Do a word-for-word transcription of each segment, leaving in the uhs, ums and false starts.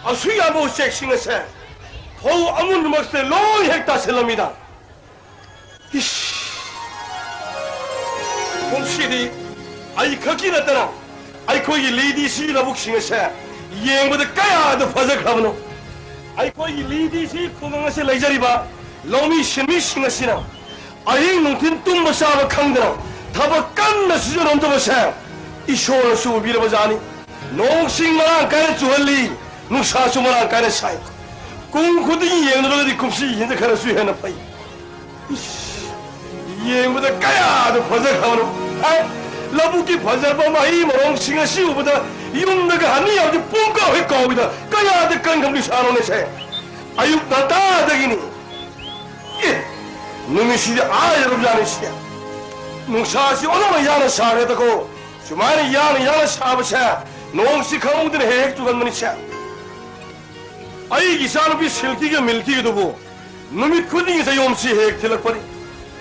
ꯑꯁꯨꯛ ꯌꯥꯝꯕ ꯎꯆꯦꯛꯁꯤꯡ ꯑꯁꯦ ꯐꯧ ꯑꯃꯨꯟꯕꯃꯛꯁꯤꯗ ꯂꯣꯏ ꯍꯦꯛ ꯇꯥꯁꯤꯜꯂꯝꯃꯤꯗ꯫ ꯏꯁ! ꯀꯨꯝꯁꯤꯗꯤ ꯑꯩ ꯈꯛꯀꯤ ꯅꯠꯇꯅ ꯑꯩꯈꯣꯏꯒꯤ ꯂꯤꯗꯤꯁꯤ ꯂꯧꯕꯨꯛꯁꯤꯡ ꯑꯁꯦ ꯌꯦꯡꯕꯗ ꯀꯌꯥꯗ ꯐꯖꯈ꯭ꯔꯕꯅꯣ꯫ ꯑꯩꯈꯣꯏꯒꯤ ꯂꯤꯗꯤꯁꯤ ꯈꯨꯡꯒꯪ ꯑꯁꯤ ꯂꯩꯖꯔꯤꯕ ꯂꯧꯃꯤ ꯁꯤꯟꯃꯤꯁꯤꯡ ꯑꯁꯤꯅ ꯑꯍꯤꯡ ꯅꯨꯡꯊꯤꯜ ꯇꯨꯝꯕ ꯆꯥꯕ ꯈꯪꯗꯅ ꯊꯕꯛ ꯀꯟꯅ ꯁꯨꯖꯔꯝꯗꯕꯁꯦ ꯏꯁꯣꯔꯅꯁꯨ ꯎꯕꯤꯔꯕꯖꯥꯠꯅꯤ꯫ ꯅꯣꯡꯁꯤꯡ ꯃꯔꯥꯡ ꯀꯥꯏꯅ ꯆꯨꯍꯜꯂꯤ, ꯅꯨꯡꯁꯥꯁꯨ ꯃꯔꯥꯡ ꯀꯥꯏꯅ ꯁꯥꯏ꯫ ꯀꯨꯝ ꯈꯨꯗꯤꯡꯒꯤ ꯌꯦꯡꯅꯔꯨꯔꯒꯗꯤ ꯀꯨꯝꯁꯤꯒꯤꯁꯤꯅ ꯈꯔꯁꯨ ꯍꯦꯟꯅ ꯐꯩ꯫ ꯏꯁ, ꯌꯦꯡꯕꯗ ꯀꯌꯥꯗ ꯐꯖꯈ꯭ꯔꯕꯅꯣ! ꯑꯦ, ꯂꯧꯕꯨꯛꯀꯤ ꯐꯖꯔꯕ ꯃꯍꯩ ꯃꯔꯣꯡꯁꯤꯡ ꯑꯁꯤ ꯎꯕꯗ ꯌꯨꯝꯗꯒ ꯍꯟꯅꯤ ꯌꯥꯕꯗꯤ ꯄꯨꯡꯀꯥꯎ ꯍꯦꯛ ꯀꯥꯎꯏꯗ, ꯀꯌꯥꯗ ꯀꯟꯈ꯭ꯔꯕ ꯏꯁꯥꯅꯣꯅꯦꯁꯦ! ꯑꯌꯨꯛ ꯉꯟꯇꯥꯗꯒꯤꯅꯤ꯫ ꯑꯦ, ꯅꯨꯃꯤꯠꯁꯤꯗꯤ ꯑꯥ ꯌꯧꯔꯕꯖꯥꯠꯅꯤ ꯁꯤꯗꯤ꯫ ꯅꯨꯡꯁꯥꯁꯤ ꯑꯣꯟꯊꯣꯛꯅ ꯌꯥꯡꯅ ꯁꯥꯈ꯭ꯔꯦꯗꯀꯣ꯫ ꯁꯨꯃꯥꯏꯅ ꯌꯥꯡꯅ ꯌꯥꯡꯅ ꯁꯥꯕꯁꯦ ꯅꯣꯡꯁꯤ ꯈꯪꯍꯧꯗꯅ ꯍꯦꯛ ꯍꯦꯛ ꯆꯨꯒꯟꯕꯅꯤꯁꯦ꯫ ꯑꯩꯒꯤ ꯏꯆꯥꯅꯨꯄꯤ ꯁꯤꯜꯀꯤꯒ ꯃꯤꯜꯀꯤꯒꯗꯨꯕꯨ ꯅꯨꯃꯤꯠ ꯈꯨꯗꯤꯡꯒꯤ ꯆꯌꯣꯝꯁꯤ ꯍꯦꯛ ꯊꯤꯜꯂꯛꯄꯅꯤ꯫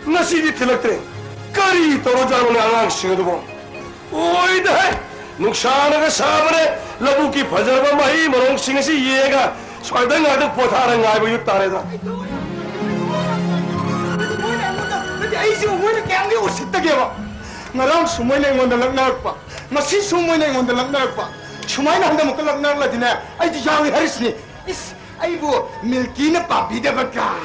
ꯉꯁꯤꯗꯤ ꯊꯤꯜꯂꯛꯇ꯭ꯔꯦ꯫ ꯀꯔꯤ ꯇꯧꯔꯖꯥꯠꯅꯣꯅꯦ ꯑꯉꯥꯡꯁꯤꯡ ꯑꯗꯨꯕꯨ? ꯑꯣꯏꯗꯍꯦ! ꯅꯨꯡꯁꯥꯅꯒ ꯁꯥꯕꯅꯦ, ꯂꯧꯕꯨꯛꯀꯤ ꯐꯖꯔꯕ ꯃꯍꯩ ꯃꯔꯣꯡꯁꯤꯡ ꯑꯁꯤ ꯌꯦꯡꯉꯒ ꯁ꯭ꯋꯥꯏꯗ ꯉꯥꯏꯍꯥꯛꯇꯪ ꯄꯣꯊꯥꯔ ꯉꯥꯏꯕ ꯌꯨꯠ ꯇꯥꯔꯦꯗ꯫ ꯃꯣꯏꯅ ꯑꯩꯉꯣꯟꯗ, ꯅꯠꯇꯦ, ꯑꯩꯁꯤꯕꯨ ꯃꯣꯏꯅ ꯀꯌꯥꯝꯗꯤ ꯎꯁꯤꯠꯇꯒꯦꯕ? ꯉꯔꯥꯡꯁꯨ ꯃꯣꯏꯅ ꯑꯩꯉꯣꯟꯗ ꯂꯛꯅꯔꯛꯄ, ꯉꯁꯤꯁꯨ ꯃꯣꯏꯅ ꯑꯩꯉꯣꯟꯗ ꯂꯛꯅꯔꯛꯄ꯫ ꯁꯨꯃꯥꯏꯅ ꯍꯟꯗꯛꯃꯨꯛꯀ ꯂꯛꯅꯔꯛꯂꯗꯤꯅꯦ, ꯑꯩꯗꯤ ꯌꯥꯎꯏ ꯍꯥꯏꯔꯤꯁꯤꯅꯤ꯫ ꯏꯁ, ꯑꯩꯕꯨ ꯃꯤꯜꯀꯤꯅ ꯄꯥꯝꯕꯤꯗꯕ ꯀꯥꯏ꯫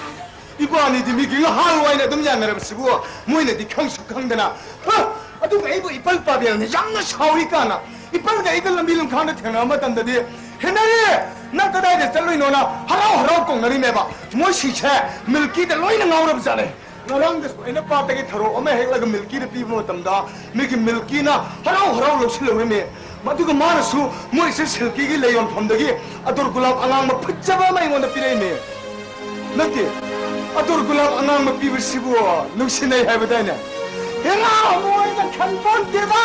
ꯏꯕꯥꯅꯤꯗꯤ ꯃꯤꯒꯤ ꯉꯍꯥꯜ ꯋꯥꯏꯅ ꯑꯗꯨꯝ ꯌꯥꯅꯔꯕꯁꯤꯕꯨ, ꯃꯣꯏꯅꯗꯤ ꯈꯪꯁꯨ ꯈꯪꯗꯅ꯫ ꯍ! ꯑꯗꯨꯒ ꯑꯩꯕꯨ ꯏꯄꯜ ꯄꯥꯕꯦꯜꯅ ꯌꯥꯝꯅ ꯁꯥꯎꯏ ꯀꯥꯏꯅ꯫ ꯏꯄꯜꯒ ꯑꯩꯒ ꯂꯝꯕꯤ ꯂꯝꯈꯥꯡꯗ ꯊꯦꯡꯅꯕ ꯃꯇꯝꯗꯗꯤ, "ꯍꯦꯟꯅꯔꯤ! ꯅꯪ ꯀꯗꯥꯏꯗ ꯆꯠꯂꯨꯏꯅꯣꯅ?" ꯍꯔꯥꯎ ꯍꯔꯥꯎ ꯀꯧꯅꯔꯤꯃꯦꯕ꯫ ꯃꯣꯏꯁꯤꯡꯁꯦ ꯃꯤꯜꯀꯤꯗ ꯂꯣꯏꯅ ꯉꯥꯎꯔꯕꯖꯥꯠꯅꯦ꯫ ꯉꯔꯥꯡꯗꯁꯨ ꯑꯩꯅ ꯄꯥꯠꯇꯒꯤ ꯊꯔꯣ ꯑꯃ ꯍꯦꯛꯂꯒ ꯃꯤꯜꯀꯤꯗ ꯄꯤꯕ ꯃꯇꯝꯗ, ꯃꯤꯒꯤ ꯃꯤꯜꯀꯤꯅ ꯍꯔꯥꯎ ꯍꯔꯥꯎ ꯂꯧꯁꯤꯜꯍꯧꯔꯤꯃꯤ꯫ ꯃꯗꯨꯒ ꯃꯥꯅꯁꯨ ꯃꯣꯏꯁꯦ ꯁꯤꯜꯀꯤꯒꯤ ꯂꯩ ꯌꯣꯟꯐꯝꯗꯒꯤ ꯑꯗꯨꯔ ꯒꯨꯂꯥꯞ ꯑꯉꯥꯡꯕ ꯐꯖꯕ ꯑꯃ ꯑꯩꯉꯣꯟꯗ ꯄꯤꯔꯛꯏꯃꯤ꯫ ꯅꯠꯇꯦ, ꯑꯗꯨꯔ ꯒꯨꯂꯥꯞ ꯑꯉꯥꯡꯕ ꯄꯤꯕꯁꯤꯕꯨ ꯅꯨꯡꯁꯤꯅꯩ ꯍꯥꯏꯕꯗꯥꯏꯅꯦ? ꯍꯦꯔꯥ, ꯃꯣꯏꯅ ꯈꯟꯄꯣꯟꯇꯦꯗ,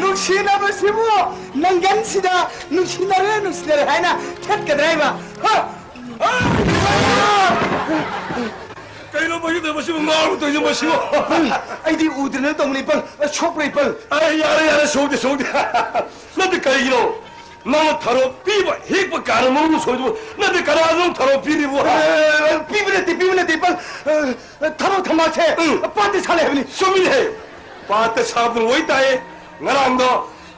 ꯅꯨꯡꯁꯤꯅꯕꯁꯤꯕꯨ ꯅꯪꯒꯟꯁꯤꯗ ꯅꯨꯡꯁꯤꯅꯔꯦ, ꯅꯨꯡꯁꯤꯅꯔꯦ ꯍꯥꯏꯅ ꯊꯦꯠꯀꯗ꯭ꯔꯥ ꯍꯥꯏꯕ? ꯍ! ꯀꯩꯅꯣ ꯃꯁꯤ ꯇꯧꯔꯤꯕꯁꯤꯕꯨ? ꯉꯥꯎꯔꯕ ꯇꯧꯔꯤꯁꯤ ꯃꯁꯤꯕꯨ? ꯏꯄꯜ, ꯑꯩꯗꯤ ꯎꯗ꯭ꯔꯅ ꯇꯧꯕꯅꯤ, ꯏꯄꯜ꯫ ꯑ, ꯁꯣꯛꯄ꯭ꯔꯥ, ꯏꯄꯜ? ꯑꯩ, ꯌꯥꯔꯦ, ꯌꯥꯔꯦ, ꯁꯣꯛꯇꯦ, ꯁꯣꯛꯇꯦ꯫ ꯅꯠꯇꯦ, ꯀꯩꯒꯤꯅꯣ? ꯅꯪꯅ ꯊꯔꯣ ꯄꯤꯕ ꯍꯦꯛꯄ ꯀꯥꯟꯗ ꯃꯔꯨ ꯁꯣꯏꯗꯨꯕꯨ ꯅꯠꯇꯦ, ꯀꯅꯥꯗꯅꯣ ꯊꯔꯣ ꯄꯤꯔꯤꯕꯣ? ꯑ, ꯄꯤꯕ ꯅꯠꯇꯦ, ꯄꯤꯕ ꯅꯠꯇꯦ, ꯏꯄꯜ꯫ ꯑ, ꯊꯔꯣ ꯊꯝꯕꯥꯜꯁꯦ ꯎꯝ꯫ ꯄꯥꯠꯇ ꯁꯥꯠꯂꯦ ꯍꯥꯏꯕꯅꯤ꯫ ꯆꯨꯝꯃꯤꯅꯦꯍꯦ꯫ ꯄꯥꯠꯇ ꯁꯥꯠꯄꯗꯨꯅ ꯑꯣꯏ ꯇꯥꯏꯌꯦ꯫ ꯉꯔꯥꯡꯗꯣ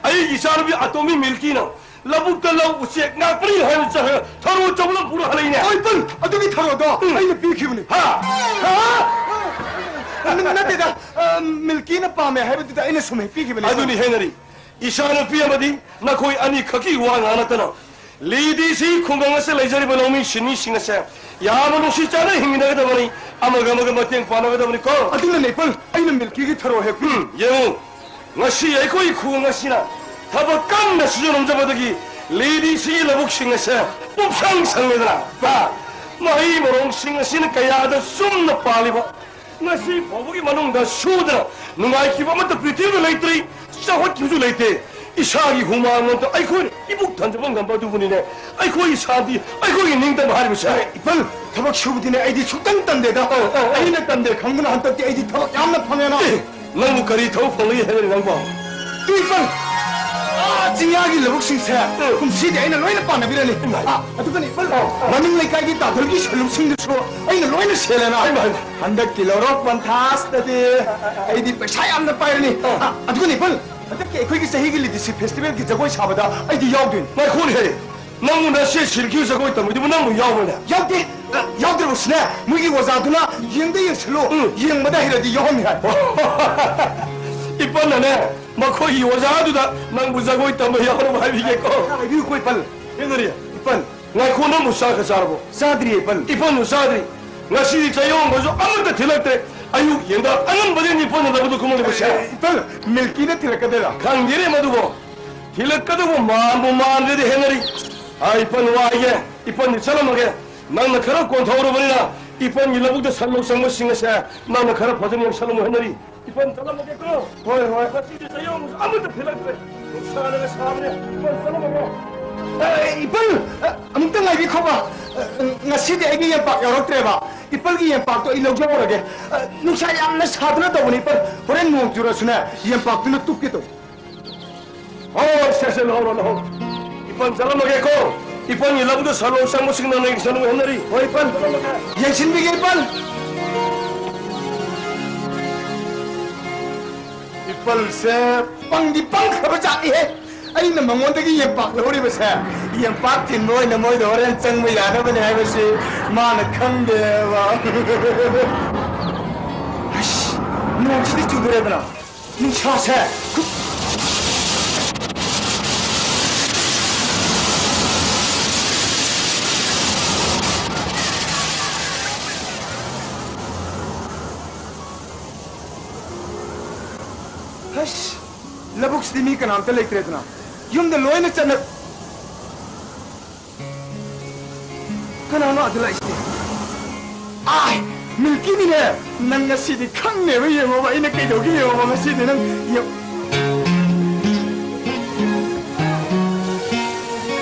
ꯑꯩꯒꯤ ꯏꯆꯥꯅꯨꯄꯤ ꯑꯇꯣꯝꯕꯤ ꯃꯤꯜꯀꯤꯅ ꯂꯧꯕꯨꯛꯇ ꯂꯧ ꯎꯆꯦꯛ ꯉꯥꯛꯄꯅꯤ ꯍꯥꯏꯅ ꯆꯠꯈ꯭ꯔꯒ ꯊꯔꯣ ꯑꯆꯧꯕ ꯑꯃ ꯄꯨꯔ ꯍꯜꯂꯛꯏꯅꯦ꯫ ꯑꯣ, ꯏꯄꯜ, ꯑꯗꯨꯒꯤ ꯊꯔꯣꯗꯣ ꯎꯝ꯫ ꯑꯩꯅ ꯄꯤꯈꯤꯕꯅꯤ꯫ ꯍꯥ? ꯍꯥ? ꯅ-, ꯅꯠꯇꯦꯗ, ꯑ, ꯃꯤꯜꯀꯤꯅ ꯄꯥꯝꯃꯦ ꯍꯥꯏꯕꯗꯨꯗ ꯑꯩꯅ ꯁꯨꯝ ꯍꯦꯛ ꯄꯤꯈꯤꯕꯅꯤ꯫ ꯑꯗꯨꯅꯤ ꯍꯦꯅꯔꯤ꯫ ꯏꯆꯥꯅꯨꯄꯤ ꯑꯃꯗꯤ ꯅꯈꯣꯏ ꯑꯅꯤꯈꯛꯀꯤ ꯋꯥ ꯉꯥꯡ ꯅꯠꯇꯅ, ꯂꯤꯗꯤꯁꯤ ꯈꯨꯡꯒꯪ ꯑꯁꯤꯗ ꯂꯩꯖꯔꯤꯕ ꯂꯧꯃꯤ ꯁꯤꯟꯃꯤꯁꯤꯡ ꯑꯁꯦ ꯌꯥꯝꯅ ꯅꯨꯡꯁꯤ ꯆꯥꯟꯅ ꯍꯤꯡꯃꯤꯟꯅꯒꯗꯕꯅꯤ, ꯑꯃꯒ ꯑꯃꯒ ꯃꯇꯦꯡ ꯄꯥꯡꯅꯒꯗꯕꯅꯤꯀꯣ꯫ ꯑꯗꯨꯅꯅꯦ, ꯏꯄꯜ, ꯑꯩꯅ ꯃꯤꯜꯀꯤꯒꯤ ꯊꯔꯣ ꯍꯦꯛ ꯎꯝ, ꯌꯦꯡꯉꯨ, ꯉꯁꯤ ꯑꯩꯈꯣꯏ ꯈꯨꯡꯒꯪ ꯑꯁꯤꯅ ꯊꯕꯛ ꯀꯟꯅ ꯁꯨꯖ ꯅꯣꯝꯖꯕꯗꯒꯤ ꯂꯤꯗꯤꯁꯤꯒꯤ ꯂꯧꯕꯨꯛꯁꯤꯡ ꯑꯁꯦ ꯄꯨꯝꯁꯪ ꯁꯪꯂꯦꯗꯅ꯫ ꯍꯥ? ꯃꯍꯩ ꯃꯔꯣꯡꯁꯤꯡ ꯑꯁꯤꯅ ꯀꯌꯥꯗ ꯆꯨꯝꯅ ꯄꯥꯜꯂꯤꯕ, ꯉꯁꯤ ꯐꯥꯎꯕꯒꯤ ꯃꯅꯨꯡꯗ ꯁꯨꯗꯅ ꯅꯨꯡꯉꯥꯏꯈꯤꯕ ꯑꯃꯠꯇ ꯄ꯭ꯔꯤꯊꯤꯕꯤꯗ ꯂꯩꯇ꯭ꯔꯤ, ꯆꯥꯎꯈꯠꯈꯤꯕꯁꯨ ꯂꯩꯇꯦ꯫ ꯏꯁꯥꯒꯤ ꯍꯨꯃꯥꯡꯃꯛꯇ ꯑꯩꯈꯣꯏꯅ ꯏꯕꯨꯛ ꯊꯟꯖꯕ ꯉꯝꯕ ꯑꯗꯨꯕꯨꯅꯤꯅꯦ ꯑꯩꯈꯣꯏꯒꯤ ꯁꯥꯟꯇꯤ, ꯑꯩꯈꯣꯏꯒꯤ ꯅꯤꯡꯇꯝꯕ ꯍꯥꯏꯔꯤꯕꯁꯦ꯫ ꯑꯦ, ꯏꯄꯜ, ꯊꯕꯛ ꯁꯨꯕꯗꯤꯅꯦ ꯑꯩꯗꯤ ꯁꯨꯛꯇꯪ ꯇꯟꯗꯦꯗ꯫ ꯑꯧ, ꯑꯧ, ꯑꯧ꯫ ꯑꯩꯅ ꯇꯟꯗꯦ ꯈꯪꯗꯅ ꯍꯟꯗꯛꯇꯤ ꯑꯩꯗꯤ ꯊꯕꯛ ꯌꯥꯝꯅ ꯐꯪꯉꯦꯅ꯫ ꯑꯦ, ꯅꯪꯕꯨ ꯀꯔꯤ ꯊꯕꯛ ꯐꯪꯂꯒꯦ ꯍꯥꯏꯕꯅꯤ ꯅꯪꯕꯣ? ꯏꯄꯜ, ꯑꯥ, ꯆꯤꯡꯌꯥꯒꯤ ꯂꯧꯕꯨꯛꯁꯤꯡꯁꯦ ꯎꯝ꯫ ꯀꯨꯝꯁꯤꯗꯤ ꯑꯩꯅ ꯂꯣꯏꯅ ꯄꯥꯟꯅꯕꯤꯔꯅꯤ꯫ ꯏꯃꯥꯏ꯫ ꯑꯥ, ꯑꯗꯨꯒꯅꯤ ꯏꯄꯜ, ꯑꯧ, ꯑꯧ꯫ ꯃꯅꯤꯡ ꯂꯩꯀꯥꯏꯒꯤ ꯇꯥꯗꯜꯒꯤ ꯁꯦꯂꯨꯛꯁꯤꯡꯗꯨꯁꯨ ꯑꯩꯅ ꯂꯣꯏꯅ ꯁꯦꯜꯂꯦꯅ꯫ ꯏꯃꯥꯏ, ꯏꯃꯥꯏ꯫ ꯍꯟꯗꯛꯀꯤ ꯂꯧꯔꯣꯛ ꯄꯟꯊꯥꯁꯇꯗꯤ ꯑꯩꯗꯤ ꯄꯩꯁꯥ ꯌꯥꯝꯅ ꯄꯥꯏꯔꯅꯤ꯫ ꯑꯧ꯫ ꯑꯥ, ꯑꯗꯨꯒꯅꯤ ꯏꯄꯜ, ꯍꯟꯗꯛꯀꯤ ꯑꯩꯈꯣꯏꯒꯤ ꯆꯍꯤꯒꯤ ꯂꯤꯗꯤꯁꯤ ꯐꯦꯁꯇꯤꯚꯦꯜꯒꯤ ꯖꯒꯣꯏ ꯁꯥꯕꯗ ꯑꯩꯗꯤ ꯌꯥꯎꯗꯣꯏꯅꯤ꯫ ꯉꯥꯏꯈꯣꯅꯦꯍꯦ, ꯅꯪꯕꯨ ꯅꯁꯦ ꯁꯤꯜꯀꯤꯕ ꯖꯒꯣꯏ ꯇꯝꯕꯗꯨꯕꯨ ꯅꯪꯕꯨ ꯌꯥꯎꯕ꯭ꯔꯅꯦ? ꯌꯥꯎꯗꯦ꯫ ꯑ, ꯌꯥꯎꯗ꯭ꯔꯕꯁꯨꯅꯦ, ꯃꯣꯏꯒꯤ ꯑꯣꯖꯥꯗꯨꯅ "ꯌꯦꯡꯗ ꯌꯦꯡꯁꯜꯂꯨ, ꯎꯝ꯫ ꯌꯦꯡꯕꯗ ꯍꯩꯔꯗꯤ ꯌꯥꯎꯍꯟꯅꯤ" ꯍꯥꯏ꯫ ꯏꯄꯟꯅꯅꯦ, ꯃꯈꯣꯏꯒꯤ ꯑꯣꯖꯥꯗꯨꯗ ꯅꯪꯕꯨ ꯖꯒꯣꯏ ꯇꯝꯕ ꯌꯥꯎꯅꯕ ꯍꯥꯏꯕꯤꯒꯦꯀꯣ꯫ ꯍꯥꯏꯕꯤꯌꯨꯀꯣ, ꯏꯄꯟ꯫ ꯍꯦꯅꯔꯤ꯫ ꯏꯄꯟ꯫ ꯉꯥꯏꯈꯣ, ꯅꯪꯕꯨ ꯆꯥꯛꯀ ꯆꯥꯔꯕꯣ? ꯆꯥꯗ꯭ꯔꯤꯌꯦ, ꯏꯄꯟ꯫ ꯏꯄꯟꯁꯨ ꯆꯥꯗ꯭ꯔꯤ꯫ ꯉꯁꯤꯗꯤ ꯆꯌꯣꯡꯕꯁꯨ ꯑꯃꯠꯇ ꯊꯤꯜꯂꯛꯇ꯭ꯔꯦ꯫ ꯑꯌꯨꯛ ꯌꯦꯟꯗ ꯑꯉꯟꯕꯗꯒꯤ ꯏꯄꯟꯅ ꯂꯧꯕꯗ ꯀꯨꯝꯍꯜꯂꯤꯕꯁꯦ꯫ ꯑꯦ, ꯏꯄꯟ, ꯃꯤꯜꯀꯤꯅ ꯊꯤꯜꯂꯛꯀꯗꯣꯏꯔꯥ? ꯈꯪꯗꯦꯅꯦ ꯃꯗꯨꯕꯣ꯫ ꯊꯤꯜꯂꯛꯀꯗꯧꯕ ꯃꯥꯟꯕꯨ ꯃꯥꯟꯗ꯭ꯔꯦꯗꯤ ꯍꯦꯅꯔꯤ꯫ ꯑꯥ, ꯏꯄꯟ ꯋꯥꯏꯒꯦ꯫ ꯏꯄꯟꯗꯤ ꯆꯠꯂꯝꯃꯒꯦ꯫ ꯅꯪꯅ ꯈꯔ ꯀꯣꯟꯊꯍꯧꯔꯕꯅꯤꯅ ꯏꯄꯟꯒꯤ ꯂꯧꯕꯨꯛꯇ ꯁꯟ ꯂꯧ ꯆꯪꯕꯁꯤꯡ ꯑꯁꯦ ꯅꯪꯅ ꯈꯔ ꯐꯖꯅ ꯌꯦꯡꯁꯜꯂꯝꯃꯨ ꯍꯦꯅꯔꯤ꯫ ꯏꯄꯟ ꯆꯠꯂꯝꯃꯒꯦꯀꯣ꯫ ꯍꯣꯏ, ꯍꯣꯏ꯫ ꯉꯁꯤꯗꯤ ꯆꯌꯣꯡꯁꯨ ꯑꯃꯠꯇ ꯊꯤꯜꯂꯛꯇ꯭ꯔꯦ꯫ ꯅꯨꯡꯁꯥꯅꯒ ꯁꯥꯕꯅꯦ꯫ ꯏꯄꯟ ꯆꯠꯂꯝꯃꯒꯦ꯫ ꯑꯦ, ꯏꯄꯟ! ꯑ, ꯑꯃꯨꯛꯇ ꯉꯥꯏꯕꯤꯈꯣꯕ꯫ ꯑ, ꯉꯁꯤꯗꯤ ꯑꯩꯒꯤ ꯌꯦꯟꯄꯥꯛ ꯌꯥꯎꯔꯛꯇ꯭ꯔꯦꯕ꯫ ꯏꯄꯜꯒꯤ ꯌꯦꯟꯄꯥꯛꯇꯣ ꯑꯩ ꯂꯧꯖꯍꯧꯔꯒꯦ꯫ ꯑ, ꯅꯨꯡꯁꯥ ꯌꯥꯝꯅ ꯁꯥꯗꯨꯅ ꯇꯧꯕꯅꯤ, ꯏꯄꯜ꯫ ꯍꯣꯔꯦꯟ ꯅꯣꯡ ꯆꯨꯔꯁꯨꯅꯦ, ꯌꯦꯟꯄꯥꯛꯇꯨꯅ ꯇꯨꯞꯀꯦ ꯇꯧꯏ꯫ ꯍꯣꯏ, ꯁꯦ, ꯁꯦ, ꯂꯧꯍꯧꯔꯣ, ꯂꯧꯍꯧꯔꯣ꯫ ꯏꯄꯟ ꯆꯠꯂꯝꯃꯒꯦꯀꯣ꯫ ꯏꯄꯟꯒꯤ ꯂꯧꯗ ꯁꯟ ꯂꯣꯛ ꯆꯪꯕꯁꯤꯡꯅ ꯅꯣꯏ ꯁꯟ ꯂꯣꯛ ꯍꯦꯟꯅꯔꯤ꯫ ꯍꯣꯏ, ꯏꯄꯟ꯫ ꯌꯦꯡꯁꯤꯟꯕꯤꯒꯦ, ꯏꯄꯟ꯫ ꯏꯄꯟꯁꯦ ꯄꯪꯗꯤ ꯄꯪꯈ꯭ꯔꯕ ꯖꯥꯠꯅꯤꯍꯦ꯫ ꯑꯩꯅ ꯃꯉꯣꯟꯗꯒꯤ ꯌꯦꯝꯄꯥꯛ ꯂꯧꯔꯤꯕꯁꯦ, ꯌꯦꯝꯄꯥꯛ ꯊꯤꯟꯕ ꯑꯣꯏꯅ ꯃꯣꯏꯗ ꯍꯣꯔꯦꯟ ꯆꯪꯕ ꯌꯥꯅꯕꯅꯦ ꯍꯥꯏꯕꯁꯤ ꯃꯥꯅ ꯈꯪꯗꯦꯕ꯫ ꯑꯁ, ꯅꯣꯡꯁꯤꯗꯤ ꯆꯨꯗꯣꯔꯦꯗꯅ꯫ ꯅꯨꯡꯁꯥꯁꯦ꯫ ꯍꯁ! ꯂꯧꯕꯨꯛꯁꯤꯗꯤ ꯃꯤ ꯀꯅꯥꯝꯇ ꯂꯩꯇ꯭ꯔꯦꯗꯅ꯫ ꯌꯨꯝꯗ ꯂꯣꯏꯅ ꯆꯠꯅ-, ꯀꯅꯥꯅꯣ ꯑꯗꯨ ꯂꯥꯛꯏꯁꯤꯗꯤ? ꯑꯥꯏ! ꯃꯤꯜꯀꯤꯅꯤꯅꯦ! ꯅꯪ ꯉꯁꯤꯗꯤ ꯈꯪꯅꯦꯕ, ꯌꯦꯡꯉꯣꯕ, ꯑꯩꯅ ꯀꯩꯗꯧꯒꯦ ꯌꯦꯡꯉꯣꯕ ꯉꯁꯤꯗꯤ ꯅꯪ ꯌꯦꯡ-,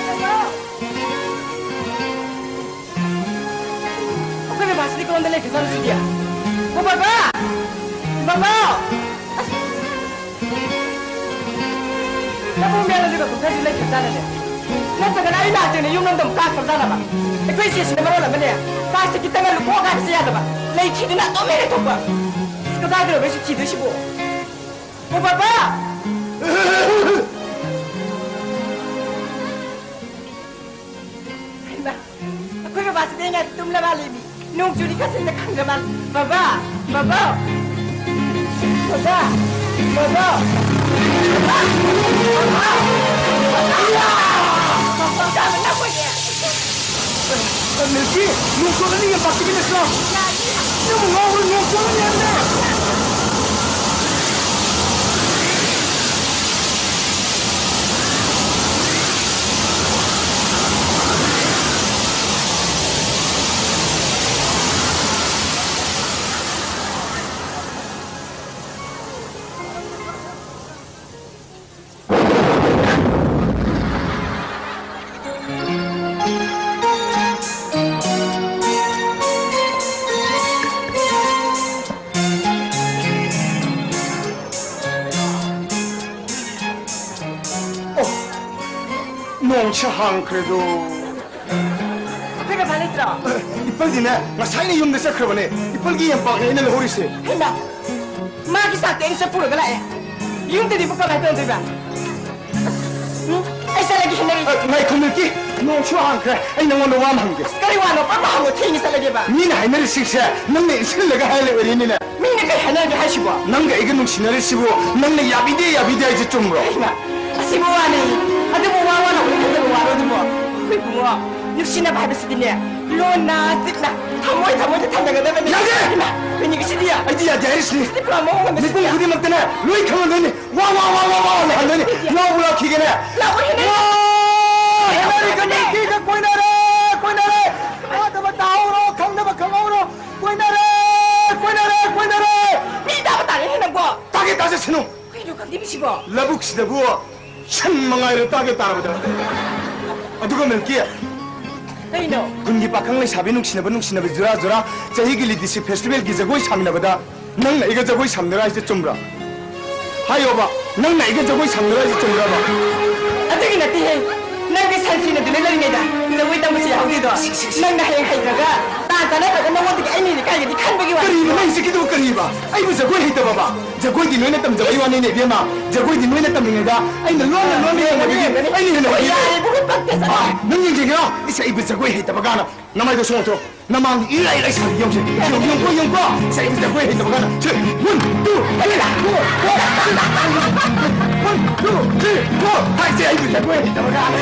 ꯑꯩꯈꯣꯏ ꯕꯕꯥꯁꯤꯗꯤ ꯀꯔꯣꯝꯗ ꯂꯩꯈ꯭ꯔꯖꯥꯠꯅꯣ ꯁꯤꯗꯤ? ꯑꯣ, ꯕꯕꯥ! ꯕꯕꯥ! ꯑꯁ! ꯅꯕꯨꯡ ꯃꯌꯥꯝ ꯑꯗꯨꯒ ꯀꯨꯝꯊꯁꯨ ꯂꯩꯈ꯭ꯔꯖꯥꯠꯂꯅꯦ? ꯅꯠꯇ꯭ꯔꯒꯅ ꯑꯩ ꯂꯥꯛꯇ꯭ꯔꯤꯉꯩ ꯌꯨꯝ ꯂꯣꯝꯗ ꯑꯃꯨꯛ ꯀꯥꯈ꯭ꯔꯖꯥꯠꯂꯕ? ꯑꯩꯈꯣꯏ ꯏꯆꯦꯁꯤꯅ ꯃꯔꯣꯜ ꯑꯃꯅꯦ, ꯆꯥꯛꯁꯦ ꯈꯤꯇꯪ ꯉꯜꯂꯨꯀꯣ ꯍꯥꯏꯕꯁꯦ ꯌꯥꯗꯕ, ꯂꯩꯈꯤꯗꯅ ꯑꯗꯨꯝ ꯂꯩꯔꯦ ꯊꯣꯛꯄ꯫ ꯑꯁ, ꯀꯗꯥꯏꯗꯅꯣ ꯑꯩꯁꯨ ꯊꯤꯗꯣꯏꯁꯤꯕꯣ? ꯑꯣ, ꯕꯕꯥ! ꯍꯩꯃꯥ, ꯑꯩꯈꯣꯏ ꯕꯕꯥꯁꯤꯗꯤ ꯑꯩ ꯉꯥꯏ ꯇꯨꯝꯂ ꯃꯥꯜꯂꯦꯃꯤ꯫ ꯅꯣꯡ ꯆꯨꯔꯤ ꯈꯁꯤꯟꯗ ꯈꯪꯗ꯭ꯔ ꯃꯥꯜꯂꯦ꯫ ꯕꯕꯥ! ꯕꯕꯥ! ꯕꯕꯥ! ꯕꯕꯥ! ꯕꯕꯥ! ꯕꯕꯥ! ꯕꯕꯥ! ꯅꯪꯕꯨꯅꯦ! ꯃꯤꯜꯀꯤ, ꯅꯣꯡ ꯆꯣꯠꯂꯅꯤ, ꯌꯥꯝꯄꯥꯛꯇꯒꯤ ꯂꯩꯁꯤꯜꯂꯣ꯫ ꯅꯪꯕꯨ ꯉꯥꯎꯕ꯭ꯔꯣ? ꯅꯣꯡ ꯆꯣꯠꯂꯅꯤ ꯍꯥꯏꯕꯅꯦ꯫ ꯍꯥꯡꯈ꯭ꯔꯦꯗꯣ꯫ ꯑꯩꯈꯣꯏ ꯕꯕꯥ ꯂꯩꯇ꯭ꯔꯣ? ꯏꯄꯜꯗꯤꯅꯦ, ꯉꯁꯥꯏꯅ ꯌꯨꯝꯗ ꯆꯠꯈ꯭ꯔꯕꯅꯦ꯫ ꯏꯄꯜꯒꯤ ꯌꯦꯟꯄꯥꯛꯅꯦ ꯑꯩꯅ ꯂꯧꯍꯧꯔꯤꯁꯦ꯫ ꯍꯩꯃꯥ, ꯃꯥꯒꯤ ꯆꯥꯛꯇꯤ ꯑꯩꯅ ꯆꯠꯄꯨꯔꯒ ꯂꯥꯛꯑꯦ꯫ ꯌꯨꯝꯗꯗꯤ ꯄꯨ ꯀꯃꯥꯏꯅ ꯇꯧꯗꯣꯏꯕ? ꯎꯝ? ꯑꯩ ꯆꯠꯂꯒꯦ, ꯍꯦꯟꯅꯔꯤ꯫ ꯑ, ꯉꯥꯏꯈꯣ, ꯃꯤꯜꯀꯤ꯫ ꯅꯣꯡꯁꯨ ꯍꯥꯡꯈ꯭ꯔꯦ꯫ ꯑꯩ ꯅꯉꯣꯟꯗ ꯋꯥ ꯑꯃ ꯍꯪꯒꯦ꯫ ꯀꯔꯤ ꯋꯥꯅꯣ? ꯄꯥꯄꯥ ꯍꯪꯉꯣ, ꯊꯦꯡꯉꯦ ꯆꯠꯂꯒꯦꯕ꯫ ꯃꯤꯅ ꯍꯥꯏꯅꯔꯤꯁꯤꯡꯁꯦ ꯅꯪꯅ ꯏꯟꯁꯤꯜꯂꯒ ꯍꯥꯏ ꯂꯩꯔꯦꯅꯤꯅꯦ꯫ ꯃꯤꯅ ꯀꯩ ꯍꯥꯏꯅꯒꯦ ꯍꯥꯏꯁꯤꯕꯣ? ꯅꯪꯒ ꯑꯩꯒ ꯅꯨꯡꯁꯤꯅꯔꯤꯁꯤꯕꯨ ꯅꯪꯅ ꯌꯥꯕꯤꯗꯦ, ꯌꯥꯕꯤꯗꯦ ꯍꯥꯏꯁꯦ ꯆꯨꯝꯕ꯭ꯔꯣ? ꯍꯩꯃꯥ, ꯑꯁꯤꯕꯨ ꯋꯥꯅꯤ꯫ ꯑꯗꯨꯕꯨ ꯋꯥ ꯋꯥꯅ ꯑꯩꯈꯣꯏ ꯊꯥꯖꯕ ꯋꯥꯔꯣ ꯑꯗꯨꯕꯣ? ꯑꯩꯈꯣꯏ ꯏꯕꯨꯡꯉꯣ, ꯅꯨꯡꯁꯤꯅꯕ ꯍꯥꯏꯕꯁꯤꯗꯤꯅꯦ, ꯂꯣꯟꯅ ꯆꯤꯛꯅ ꯊꯃꯣꯏ ꯊꯃꯣꯏꯗ ꯊꯝꯅꯒꯗꯕꯅꯤ꯫ ꯌꯥꯗꯦ! ꯍꯩꯃꯥ, ꯀꯩꯅꯤꯒꯤ ꯁꯤꯗꯤ? ꯑꯩꯗꯤ ꯌꯥꯗꯦ ꯍꯥꯏꯔꯤꯁꯤꯅꯤ꯫ ꯁꯤꯗꯤ ꯄꯨꯔꯥ ꯃꯑꯣꯡ ꯑꯃ ꯃꯤꯄꯨꯝ ꯁꯤꯗꯤ꯫ ꯈꯨꯗꯤꯡꯃꯛꯇꯅꯦ ꯂꯣꯏ ꯈꯪꯍꯟꯗꯣꯏꯅꯤ꯫ ꯋꯥ, ꯋꯥ, ꯋꯥ, ꯋꯥ, ꯋꯥ ꯍꯥꯏꯍꯟꯗꯣꯏꯅꯤ꯫ ꯂꯥꯎꯕ ꯂꯥꯎꯈꯤꯒꯅꯦ꯫ ꯂꯥꯎꯕ ꯍꯦꯟꯅ ꯋꯥ! ꯍꯦꯟꯅꯔꯤꯒ ꯃꯤꯀꯤꯒ ꯀꯣꯏꯅꯔꯦ, ꯀꯣꯏꯅꯔꯦ꯫ ꯇꯥꯗꯕ ꯇꯥꯍꯧꯔꯣ, ꯈꯪꯗꯕ ꯈꯪꯍꯧꯔꯣ꯫ ꯀꯣꯏꯅꯔꯦ! ꯀꯣꯏꯅꯔꯦ! ꯀꯣꯏꯅꯔꯦ! ꯃꯤ ꯇꯥꯕ ꯇꯥꯔꯦꯅꯦ ꯅꯪꯕꯣ! ꯇꯥꯒꯦ ꯇꯥꯖꯁꯅꯨ! ꯀꯩꯅꯣ ꯈꯪꯗꯦ ꯃꯤꯁꯤꯕꯣ? ꯂꯧꯕꯨꯛꯁꯤꯗꯕꯨ ꯁꯟ ꯃꯉꯥꯏꯔꯦ ꯇꯥꯒꯦ ꯇꯥꯔꯕꯗ꯫ ꯑꯗꯨꯒ ꯃꯤꯜꯀꯤ, ꯀꯩꯅꯣ? ꯈꯨꯟꯒꯤ ꯄꯥꯈꯪ ꯂꯩꯁꯥꯕꯤ ꯅꯨꯡꯁꯤꯅꯕ ꯅꯨꯡꯁꯤꯅꯕ ꯖꯨꯔꯥ ꯖꯨꯔꯥ ꯆꯍꯤꯒꯤ ꯂꯤꯗꯤꯁꯤ ꯐꯦꯁꯇꯤꯚꯦꯜꯒꯤ ꯖꯒꯣꯏ ꯁꯥꯃꯤꯟꯅꯕꯗ ꯅꯪꯅ ꯑꯩꯒ ꯖꯒꯣꯏ ꯁꯥꯃꯤꯟꯅꯔ ꯍꯥꯏꯁꯦ ꯆꯨꯝꯕ꯭ꯔꯥ? ꯍꯥꯏꯌꯣꯕ, ꯅꯪꯅ ꯑꯩꯒ ꯖꯒꯣꯏ ꯁꯥꯃꯤꯟꯅꯔ ꯍꯥꯏꯁꯦ ꯆꯨꯝꯕ꯭ꯔꯕ? ꯑꯗꯨꯒꯤ ꯅꯠꯇꯦꯍꯦ, ꯅꯪꯗꯤ ꯁꯟ ꯁꯤꯅ ꯗꯨꯅ ꯂꯩꯔꯤꯉꯩꯗ ꯖꯒꯣꯏ ꯇꯝꯕꯁꯨ ꯌꯥꯍꯧꯗꯦꯗꯣ꯫ ꯁꯤ, ꯁꯤ, ꯁꯤ꯫ ꯅꯪꯅ ꯍꯌꯦꯡ ꯍꯩꯈ꯭ꯔꯒ ꯇꯥꯟ ꯆꯥꯟꯅꯈ꯭ꯔꯒ ꯅꯉꯣꯟꯗꯒꯤ ꯑꯩꯅ ꯍꯦꯟꯅ ꯀꯥꯏꯒꯅꯤ ꯈꯟꯕꯒꯤ ꯋꯥꯅꯤ꯫ ꯀꯔꯤꯅꯣ ꯅꯪ ꯍꯧꯖꯤꯛꯀꯤꯗꯨꯕꯨ ꯀꯔꯤꯕ? ꯑꯩꯕꯨ ꯖꯒꯣꯏ ꯍꯩꯇꯕꯕ? ꯖꯒꯣꯏꯗꯤ ꯅꯣꯏꯅ ꯇꯝꯖꯕꯩ ꯋꯥꯅꯤꯅꯦ ꯏꯕꯦꯝꯃ꯫ ꯖꯒꯣꯏꯗꯤ ꯅꯣꯏꯅ ꯇꯝꯂꯤꯉꯩꯗ ꯑꯩꯅ ꯂꯣꯟꯅ ꯂꯣꯟꯅ ꯌꯦꯡꯕꯗꯒꯤ ꯑꯩꯅ ꯍꯦꯟꯅ ꯍꯩꯌꯦ꯫ ꯌꯥꯔꯦ, ꯏꯕꯨꯡꯉꯣ, ꯄꯛꯇꯦ, ꯆꯠꯂꯣ꯫ ꯑꯥ, ꯅꯪ ꯌꯦꯡꯒꯦꯔꯣ? ꯏꯁ, ꯑꯩꯕꯨ ꯖꯒꯣꯏ ꯍꯩꯇꯕ ꯀꯥꯟꯅ꯫ ꯅꯃꯥꯏꯗꯣ ꯁꯣꯡꯊꯣꯛ꯫ ꯅꯃꯥꯡꯗ ꯏꯔꯥꯏ ꯂꯥꯏ ꯁꯥꯕꯤ ꯌꯦꯡꯉꯨꯁꯦ꯫ ꯌꯦꯡꯉꯨ, ꯌꯦꯡꯉꯨꯀꯣ, ꯌꯦꯡꯉꯨꯀꯣ꯫ ꯁꯦ, ꯑꯩꯕꯨ ꯖꯒꯣꯏ ꯍꯩꯇꯕ ꯀꯥꯟꯗ꯫ ꯁꯦ, one, two, three, four, four꯫ One, two, three, four꯫ ꯍꯥꯏꯁꯦ ꯑꯩꯕꯨ ꯖꯒꯣꯏ ꯍꯩꯇꯕ ꯀꯥꯟꯗ꯫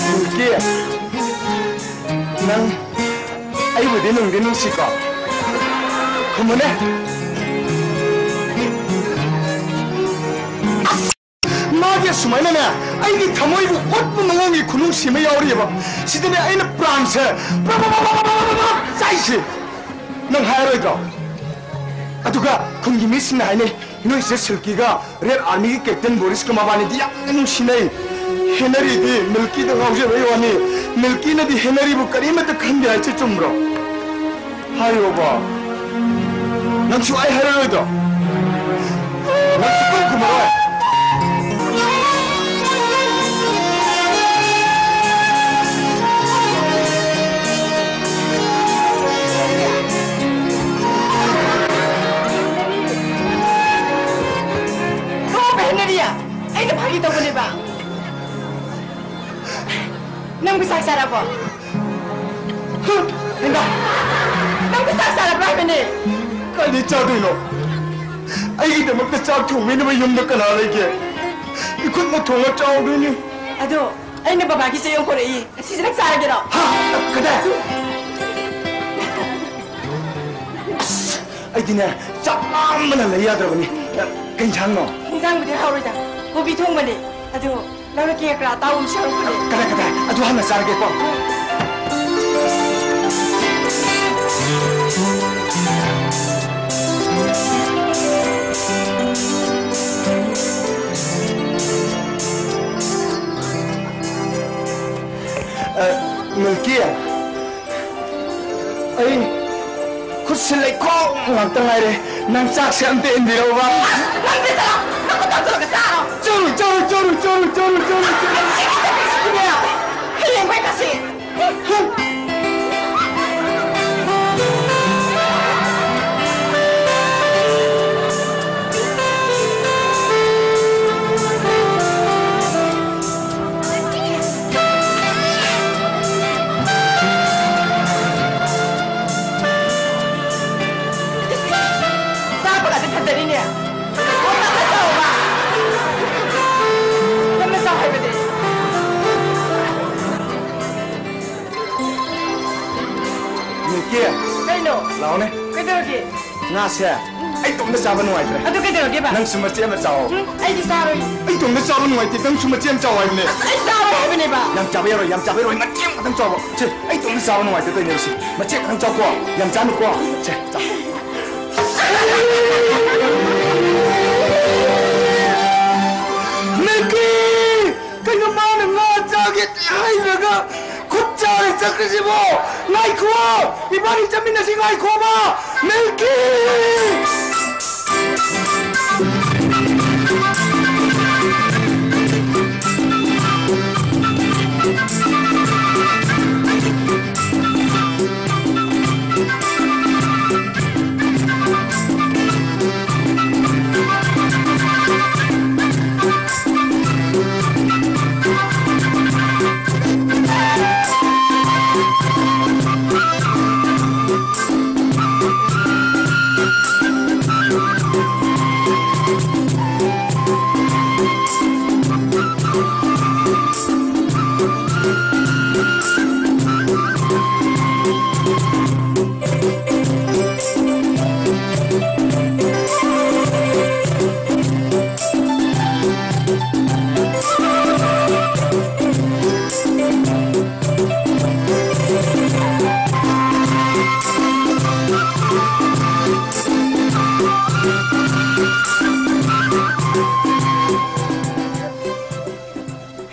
ꯅꯨꯡꯀꯤ, ꯅꯪ ꯑꯩꯕꯨꯗꯤ ꯅꯨꯡꯗꯤ ꯅꯨꯡꯁꯤꯀꯣ? ꯈꯨꯝꯃꯨꯅꯦ꯫ ꯃꯥꯒꯤ ꯑꯁꯨꯃꯥꯏꯅꯅꯦ, ꯑꯩꯒꯤ ꯊꯃꯣꯏꯕꯨ ꯑꯣꯠꯄ ꯃꯑꯣꯡꯒꯤ ꯈꯨꯅꯨꯡꯁꯤ ꯑꯃ ꯌꯥꯎꯔꯤꯑꯕ꯫ ꯁꯤꯗꯅꯦ ꯑꯩꯅ ꯄ꯭ꯔꯥꯟꯁꯦ ꯄ꯭ꯔꯞ ꯄ꯭ꯔꯞ ꯄ꯭ꯔꯞ ꯆꯥꯛꯏꯁꯦ꯫ ꯅꯪ ꯍꯥꯏꯔꯣꯏꯗ꯭ꯔꯣ? ꯑꯗꯨꯒ ꯈꯨꯟꯒꯤ ꯃꯤꯁꯤꯡꯅ ꯍꯥꯏꯅꯩ, ꯅꯣꯏꯁꯦ ꯁꯤꯜꯀꯤꯒ ꯔꯦꯗ ꯑꯥꯔꯃꯤꯒꯤ ꯀꯦꯞꯇꯦꯟ ꯕꯣꯔꯤꯁꯀ ꯃꯕꯥꯅꯤꯗꯤ ꯌꯥꯝꯅ ꯅꯨꯡꯁꯤꯅꯩ꯫ ꯍꯦꯅꯔꯤꯗꯤ ꯃꯤꯜꯀꯤꯗ ꯉꯥꯎꯖꯕꯩ ꯋꯥꯅꯤ꯫ ꯃꯤꯜꯀꯤꯅꯗꯤ ꯍꯦꯅꯔꯤꯕꯨ ꯀꯔꯤꯃꯠꯇ ꯈꯟꯗꯦ ꯍꯥꯏꯁꯦ ꯆꯨꯝꯕ꯭ꯔꯣ? ꯍꯥꯏꯌꯣꯕ꯫ ꯅꯪꯁꯨ ꯑꯩ ꯍꯥꯏꯔꯔꯣꯏꯗꯣ? ꯅꯪ ꯁꯨꯛꯈꯨꯝ ꯈꯨꯝꯃꯔꯣꯏ? ꯅꯣꯛꯑꯣ, ꯍꯦꯅꯔꯤ꯫ ꯑꯩꯅ ꯐꯥꯒꯤ ꯇꯧꯕꯅꯦꯕ꯫ ꯅꯪꯕꯨ ꯆꯥꯛ ꯆꯥꯔꯕꯣ? ꯍꯩꯃꯥ! ꯅꯪꯕꯨ ꯆꯥꯛ ꯆꯥꯔꯕ꯭ꯔꯥ ꯍꯥꯏꯕꯅꯦ? ꯀꯥꯏꯗꯩ ꯆꯥꯗꯣꯏꯅꯣ? ꯑꯩꯒꯤꯗꯃꯛꯇ ꯆꯥꯛ ꯊꯣꯡꯕꯤꯅꯕ ꯌꯨꯝꯗ ꯀꯅꯥ ꯂꯩꯒꯦ? ꯏꯈꯨꯠꯅ ꯊꯣꯡꯉ ꯆꯥꯎꯗꯣꯏꯅꯤ꯫ ꯑꯗꯣ ꯑꯩꯅ ꯕꯕꯥꯒꯤ ꯆꯦ ꯑꯃ ꯄꯨꯔꯛꯏ꯫ ꯑꯁꯤꯁꯦ ꯅꯪ ꯆꯥꯔꯒꯦꯔꯣ? ꯍꯥ? ꯀꯗꯥꯏ? ꯑꯁ, ꯑꯩꯗꯤꯅꯦ, ꯆꯥꯛ ꯂꯥꯝꯕꯅ ꯂꯩ ꯌꯥꯗ꯭ꯔꯕꯅꯤ꯫ ꯀꯩ ꯏꯟꯁꯥꯡꯅꯣ? ꯏꯟꯁꯥꯡꯕꯨꯗꯤ ꯍꯥꯎꯔꯣꯏꯗ, ꯀꯣꯕꯤ ꯊꯣꯡꯕꯅꯦ꯫ ꯑꯗꯣ ꯂꯧꯔꯛꯀꯦ, ꯈꯔ ꯑꯇꯥꯎꯕ ꯑꯃ ꯁꯦꯝꯃꯛꯄꯅꯦ꯫ ꯀꯗꯥꯏ, ꯀꯗꯥꯏ? ꯑꯗꯨ ꯍꯥꯟꯅ ꯆꯥꯔꯒꯦꯀꯣ꯫ ꯑ, ꯃꯤꯜꯀꯤ, ꯑꯩ ꯈꯨꯠꯁꯤ ꯂꯩꯈꯣꯝ ꯉꯥꯛꯇ ꯉꯥꯏꯔꯦ꯫ ꯅꯪ ꯆꯥꯛꯁꯦ ꯑꯝꯇ ꯏꯟꯕꯤꯔꯛꯎꯕ꯫ ꯑꯁ, ꯅꯪꯗꯤ ꯆꯠꯂꯣ! ꯅꯈꯨꯠ ꯇꯧꯊꯣꯛꯑꯒ ꯆꯥꯔꯣ! ꯆꯠꯂꯨ, ꯆꯠꯂꯨ, ꯆꯠꯂꯨ꯫ ꯍꯌꯦꯡ ꯃꯩ ꯀꯥꯁꯤ꯫ ꯆꯥꯕꯒꯁꯦ ꯐꯖꯔꯤꯅꯦ꯫ ꯌꯥꯝꯅ ꯆꯥꯎꯕ꯫ ꯌꯥꯝꯅ ꯆꯥꯎ ꯍꯥꯏꯕꯅꯦ꯫ ꯃꯤꯜꯀꯤ꯫ ꯀꯩꯅꯣ? ꯂꯥꯛꯑꯣꯅꯦ꯫ ꯀꯩꯗꯧꯔꯒꯦ? ꯉꯥꯁꯦ ꯑꯩ ꯏꯇꯣꯝꯇ ꯆꯥꯕ ꯅꯨꯡꯉꯥꯏꯇ꯭ꯔꯦ꯫ ꯑꯗꯨ ꯀꯩꯗꯧꯔꯒꯦꯕ? ꯅꯪꯁꯨ ꯃꯆꯦꯠ ꯑꯃ ꯆꯥꯎ꯫ ꯎꯝ, ꯑꯩꯗꯤ ꯆꯥꯔꯣꯏ꯫ ꯑꯩ ꯏꯇꯣꯝꯇ ꯆꯥꯕ ꯅꯨꯡꯉꯥꯏꯇꯦ, ꯅꯪꯁꯨ ꯃꯆꯦꯠ ꯑꯃ ꯆꯥꯎ ꯍꯥꯏꯕꯅꯦ꯫ ꯑꯁ, ꯑꯩ ꯆꯥꯔꯣꯏ ꯍꯥꯏꯕꯅꯦꯕ꯫ ꯌꯥꯝ ꯆꯥꯕ ꯌꯥꯔꯣꯏ, ꯌꯥꯝ ꯆꯥꯕ ꯌꯥꯔꯣꯏ, ꯃꯆꯦꯠ ꯑꯃꯈꯛꯇꯪ ꯆꯥꯎꯕ꯫ ꯁꯦ, ꯑꯩ ꯏꯇꯣꯝꯇ ꯆꯥꯕ ꯅꯨꯡꯉꯥꯏꯇꯦ ꯇꯧꯔꯤꯅꯦ ꯁꯤ꯫ ꯃꯆꯦꯠ ꯈꯛꯇꯪ ꯆꯥꯎꯀꯣ, ꯌꯥꯝ ꯆꯥꯅꯨꯀꯣ꯫ ꯁꯦ, ꯆꯥꯎ꯫ ꯆꯠꯈ꯭ꯔꯤꯁꯤꯕꯣ? ꯉꯥꯏꯈꯣ! ꯏꯕꯥꯅꯤ ꯆꯠꯃꯤꯟꯅꯁꯤ, ꯉꯥꯏꯈꯣꯕ! ꯃꯤꯜꯀꯤ!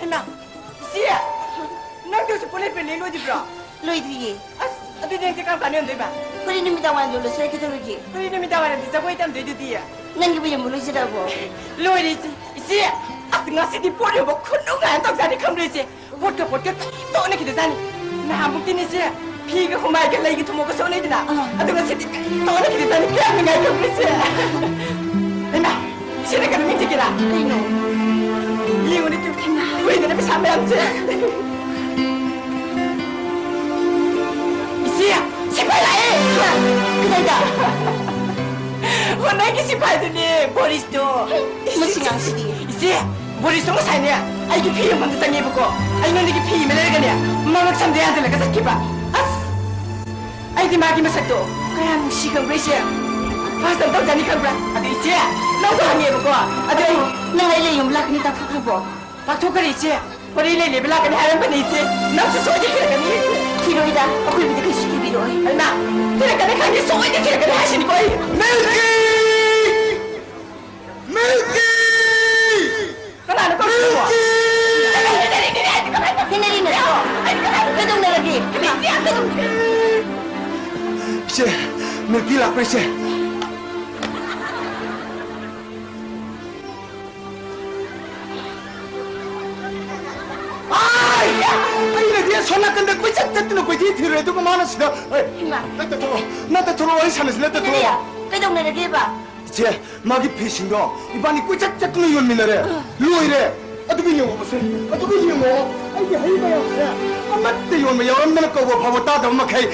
ꯍꯩꯃꯥ, ꯏꯆꯦ! ꯅꯪꯗꯤ ꯍꯧꯖꯤꯛ ꯄꯣꯠ ꯂꯩꯕ ꯂꯦꯡ ꯂꯣꯏꯗ꯭ꯔꯤꯕ꯭ꯔꯣ? ꯂꯣꯏꯗ꯭ꯔꯤꯌꯦ꯫ ꯑꯁ, ꯑꯗꯨꯗꯤ ꯅꯪꯗꯤ ꯀꯔꯝ ꯀꯥꯟꯗ ꯌꯣꯟꯗꯣꯏꯕ? ꯍꯣꯔꯦꯟ ꯅꯨꯃꯤꯗꯥꯡ ꯋꯥꯏꯔꯝ ꯌꯣꯜꯂꯁꯤꯔ ꯀꯩꯗꯧꯔꯒꯦ? ꯍꯣꯔꯦꯟ ꯅꯨꯃꯤꯗꯥꯡ ꯋꯥꯏꯔꯝꯗꯤ ꯖꯒꯣꯏ ꯇꯝꯗꯣꯏꯗꯨꯗꯤ꯫ ꯅꯪꯒꯤꯕꯨ ꯌꯣꯟꯕ ꯂꯣꯏꯖꯔꯕꯣ? ꯂꯣꯏꯔꯦ, ꯏꯆꯦ꯫ ꯏꯆꯦ, ꯑꯁ, ꯉꯁꯤꯗꯤ ꯄꯣꯠ ꯌꯣꯟꯕ ꯈꯨꯅꯨꯡꯉꯥꯏ ꯑꯃ ꯇꯧꯖꯥꯠꯅꯤ, ꯈꯪꯕ꯭ꯔꯣ, ꯏꯆꯦ? ꯄꯣꯠꯀ ꯄꯣꯠꯀ ꯀꯔꯤꯝꯇ ꯑꯣꯟꯅꯈꯤꯗꯖꯥꯠꯅꯤ꯫ ꯅꯍꯥꯟꯃꯨꯛꯇꯤꯅꯦ, ꯏꯆꯦ, ꯐꯤꯒ ꯍꯨꯃꯥꯏꯒ ꯂꯩꯒ ꯊꯨꯝꯃꯣꯛꯀꯁꯨ ꯑꯣꯟꯅꯩꯗꯅ꯫ ꯑꯥ꯫ ꯑꯗꯣ ꯉꯁꯤꯗꯤ ꯀꯔꯤꯝꯇ ꯑꯣꯟꯅꯈꯤꯗꯖꯥꯠꯅꯤ꯫ ꯀꯌꯥꯝ ꯅꯨꯡꯉꯥꯏ, ꯈꯪꯕ꯭ꯔꯣ, ꯏꯆꯦ? ꯍꯩꯃꯥ! ꯁꯤꯅ ꯀꯩꯅꯣ ꯅꯤꯡꯁꯤꯡꯒꯦꯔꯥ? ꯀꯩꯅꯣ? ꯌꯦꯡꯉꯨꯅꯦ, ꯇꯨ, ꯍꯩꯃꯥ! ꯂꯣꯏꯗꯅ ꯄꯩꯁꯥ ꯃꯌꯥꯝꯁꯦ꯫ ꯏꯆꯦ, ꯁꯤꯐꯥꯏ ꯂꯥꯛꯑꯦ! ꯀꯗꯥꯏꯗ? ꯍꯣ, ꯅꯪꯒꯤ ꯁꯤꯐꯥꯏꯗꯨꯅꯦ, ꯕꯣꯔꯤꯁꯇꯣ꯫ ꯃꯁꯤ ꯉꯥꯡꯁꯤꯗꯤ꯫ ꯏꯆꯦ, ꯕꯣꯔꯤꯁꯇꯣ ꯉꯁꯥꯏꯅꯦ, ꯑꯩꯒꯤ ꯐꯤ ꯌꯣꯟꯐꯝꯗ ꯆꯪꯉꯦꯕꯀꯣ꯫ ꯑꯩꯉꯣꯟꯗꯒꯤ ꯐꯤ ꯑꯃ ꯂꯩꯔꯒꯅꯦ, ꯃꯉꯛ ꯁꯝꯗ ꯌꯥꯟꯁꯤꯜꯂꯒ ꯆꯠꯈꯤꯕ꯫ ꯑꯁ! ꯑꯩꯗꯤ ꯃꯥꯒꯤ ꯃꯁꯛꯇꯣ ꯀꯌꯥ ꯅꯨꯡꯁꯤ ꯈꯪꯕ꯭ꯔꯥ, ꯏꯆꯦ? ꯐꯥꯁ ꯑꯃ ꯇꯧꯖꯥꯅꯤ ꯈꯪꯕ꯭ꯔꯥ? ꯑꯗꯨ ꯏꯆꯦ, ꯂꯧꯕ ꯍꯪꯉꯦꯕꯀꯣ꯫ ꯑꯗꯨ ꯑꯩ ꯅꯪ ꯑꯩ ꯂꯩ ꯌꯨꯝ ꯂꯥꯛꯀꯅꯤ ꯇꯥꯊꯣꯛꯈ꯭ꯔꯕꯣ? ꯇꯥꯊꯣꯛꯈ꯭ꯔꯦ, ꯏꯆꯦ꯫ ꯋꯥꯔꯤ ꯂꯩ ꯂꯩꯕ ꯂꯥꯛꯀꯅꯤ ꯍꯥꯏꯔꯝꯕꯅꯤ, ꯏꯆꯦ꯫ ꯅꯪꯁꯨ ꯁꯣꯏꯗꯅ ꯊꯤꯔꯛꯀꯅꯤ꯫ ꯊꯤꯔꯣꯏꯗ, ꯑꯩꯈꯣꯏꯕꯨꯗꯤ ꯀꯩꯁꯨ ꯊꯤꯕꯤꯔꯣꯏ꯫ ꯍꯩꯃꯥ, ꯊꯤꯔꯛꯀꯅꯤ ꯈꯪꯉꯦ, ꯁꯣꯏꯗꯅ ꯊꯤꯔꯛꯀꯅꯤ ꯍꯥꯏꯁꯤꯅꯤꯀꯣ ꯑꯩ꯫ ꯃꯤꯜꯀꯤ! ꯃꯤꯜꯀꯤ! ꯀꯅꯥꯅꯣ ꯀꯧꯔꯤꯁꯤꯕꯣ? ꯃꯤꯜꯀꯤ! ꯊꯦꯡꯅꯔꯤꯅꯦ꯫ ꯀꯩꯗꯧꯅꯔꯒꯦ? ꯏꯆꯦ, ꯃꯤꯜꯀꯤ ꯂꯥꯛꯄ꯭ꯔꯥ, ꯏꯆꯦ? ꯑꯥꯏ! ꯑꯩꯅꯗꯤ ꯑꯁꯣꯝ ꯅꯥꯀꯟꯗ ꯀꯣꯏꯆꯠ ꯆꯠꯇꯅ ꯀꯣꯏꯊꯤ ꯊꯤꯔꯨꯔꯦ, ꯑꯗꯨꯒ ꯃꯥꯅ ꯁꯤꯗ, ꯑꯦ, ꯏꯃꯥ꯫ ꯅꯠꯇ ꯊꯣꯛꯂꯛꯑꯣ, ꯅꯠꯇ ꯊꯣꯛꯂꯛꯑꯣ, ꯑꯩ ꯁꯥꯟꯅꯁꯤ, ꯅꯠꯇ ꯊꯣꯛꯂꯛꯑꯣ꯫ ꯏꯅꯦꯌꯥ, ꯀꯩꯗꯧꯅꯔꯒꯦꯕ? ꯏꯆꯦ, ꯃꯥꯒꯤ ꯐꯤꯁꯤꯡꯗꯣ ꯏꯕꯥꯅꯤ ꯀꯣꯏꯆꯠ ꯆꯠꯇꯅ ꯌꯣꯟꯃꯤꯟꯅꯔꯦ꯫ ꯑ꯫ ꯂꯣꯏꯔꯦ꯫ ꯑꯗꯨꯒ ꯌꯦꯡꯉꯣ ꯃꯁꯦ, ꯑꯗꯨꯒ ꯌꯦꯡꯉꯣ, ꯑꯩꯒꯤ ꯍꯩ ꯃꯌꯥꯝꯁꯦ ꯑꯃꯠꯇ ꯌꯣꯟꯕ ꯌꯥꯎꯔꯝꯗꯅ ꯀꯧꯕ ꯐꯥꯎꯕ ꯇꯥꯗꯕ ꯃꯈꯩ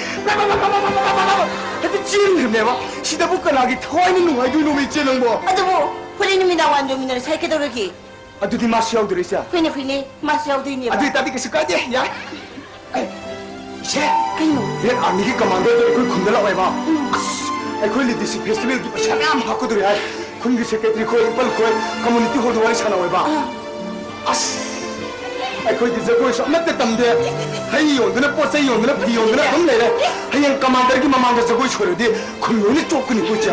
ꯍꯦꯛꯇ ꯆꯦꯟꯈ꯭ꯔꯤꯕꯅꯦꯕ꯫ ꯁꯤꯗꯕꯨ ꯀꯅꯥꯒꯤ ꯊꯋꯥꯏꯅ ꯅꯨꯡꯉꯥꯏꯗꯣꯏꯅꯣꯕ, ꯏꯆꯦ ꯅꯪꯕꯣ? ꯑꯗꯨꯕꯨ ꯍꯣꯔꯦꯟ ꯅꯨꯃꯤꯗꯥꯡ ꯋꯥꯏꯔꯝ ꯌꯣꯟꯃꯤꯟꯅꯔꯁꯦ ꯍꯥꯏ ꯀꯩꯗꯧꯔꯒꯦ? ꯑꯗꯨꯗꯤ ꯃꯥꯁꯨ ꯌꯥꯎꯗꯣꯏꯔꯣ, ꯏꯆꯦ? ꯍꯣꯏꯅꯦ, ꯍꯣꯏꯅꯦ, ꯃꯥꯁꯨ ꯌꯥꯎꯗꯣꯏꯅꯦꯕ꯫ ꯑꯗꯨ ꯑꯣꯏꯇꯥꯔꯗꯤ ꯀꯩꯁꯨ ꯀꯥꯏꯗꯦ, ꯌꯥꯏ꯫ ꯑꯦ, ꯏꯆꯦ, ꯀꯩꯅꯣ? ꯔꯦꯗ ꯑꯥꯔꯃꯤꯒꯤ ꯀꯃꯥꯟꯗꯔꯗꯣ ꯑꯩꯈꯣꯏ ꯈꯨꯟꯗ ꯂꯥꯛꯑꯣꯏꯕ? ꯎꯝ꯫ ꯑꯁ, ꯑꯩꯈꯣꯏ ꯂꯤꯇꯤꯁꯤ ꯐꯦꯁꯇꯤꯚꯦꯜꯒꯤ ꯄꯩꯁꯥ ꯃꯌꯥꯝ ꯍꯥꯞꯀꯗꯧꯔꯤ ꯍꯥꯏ꯫ ꯈꯨꯟꯒꯤ ꯁꯦꯀ꯭ꯔꯦꯇꯔꯤ ꯈꯣꯏ, ꯄꯜ ꯈꯣꯏ, ꯀꯝꯃꯨꯅꯤꯇꯤ ꯍꯣꯜꯗ ꯋꯥꯔꯤ ꯁꯥꯟꯅꯍꯧꯋꯦꯕ꯫ ꯑꯥ꯫ ꯑꯁ, ꯑꯩꯈꯣꯏꯗꯤ ꯖꯒꯣꯏꯁꯨ ꯑꯃꯠꯇ ꯇꯝꯗꯦ꯫ ꯍꯩ ꯌꯣꯟꯗꯅ, ꯄꯣꯠ ꯆꯩ ꯌꯣꯟꯗꯅ, ꯐꯤ ꯌꯣꯟꯗꯅ ꯑꯗꯨꯝ ꯂꯩꯔꯦ꯫ ꯍꯌꯦꯡ ꯀꯃꯥꯟꯗꯔꯒꯤ ꯃꯃꯥꯡꯗ ꯖꯒꯣꯏ ꯁꯣꯏꯔꯗꯤ ꯈꯨꯟ ꯂꯣꯏꯅ ꯆꯣꯛꯀꯅꯤꯀꯣ, ꯏꯆꯦ꯫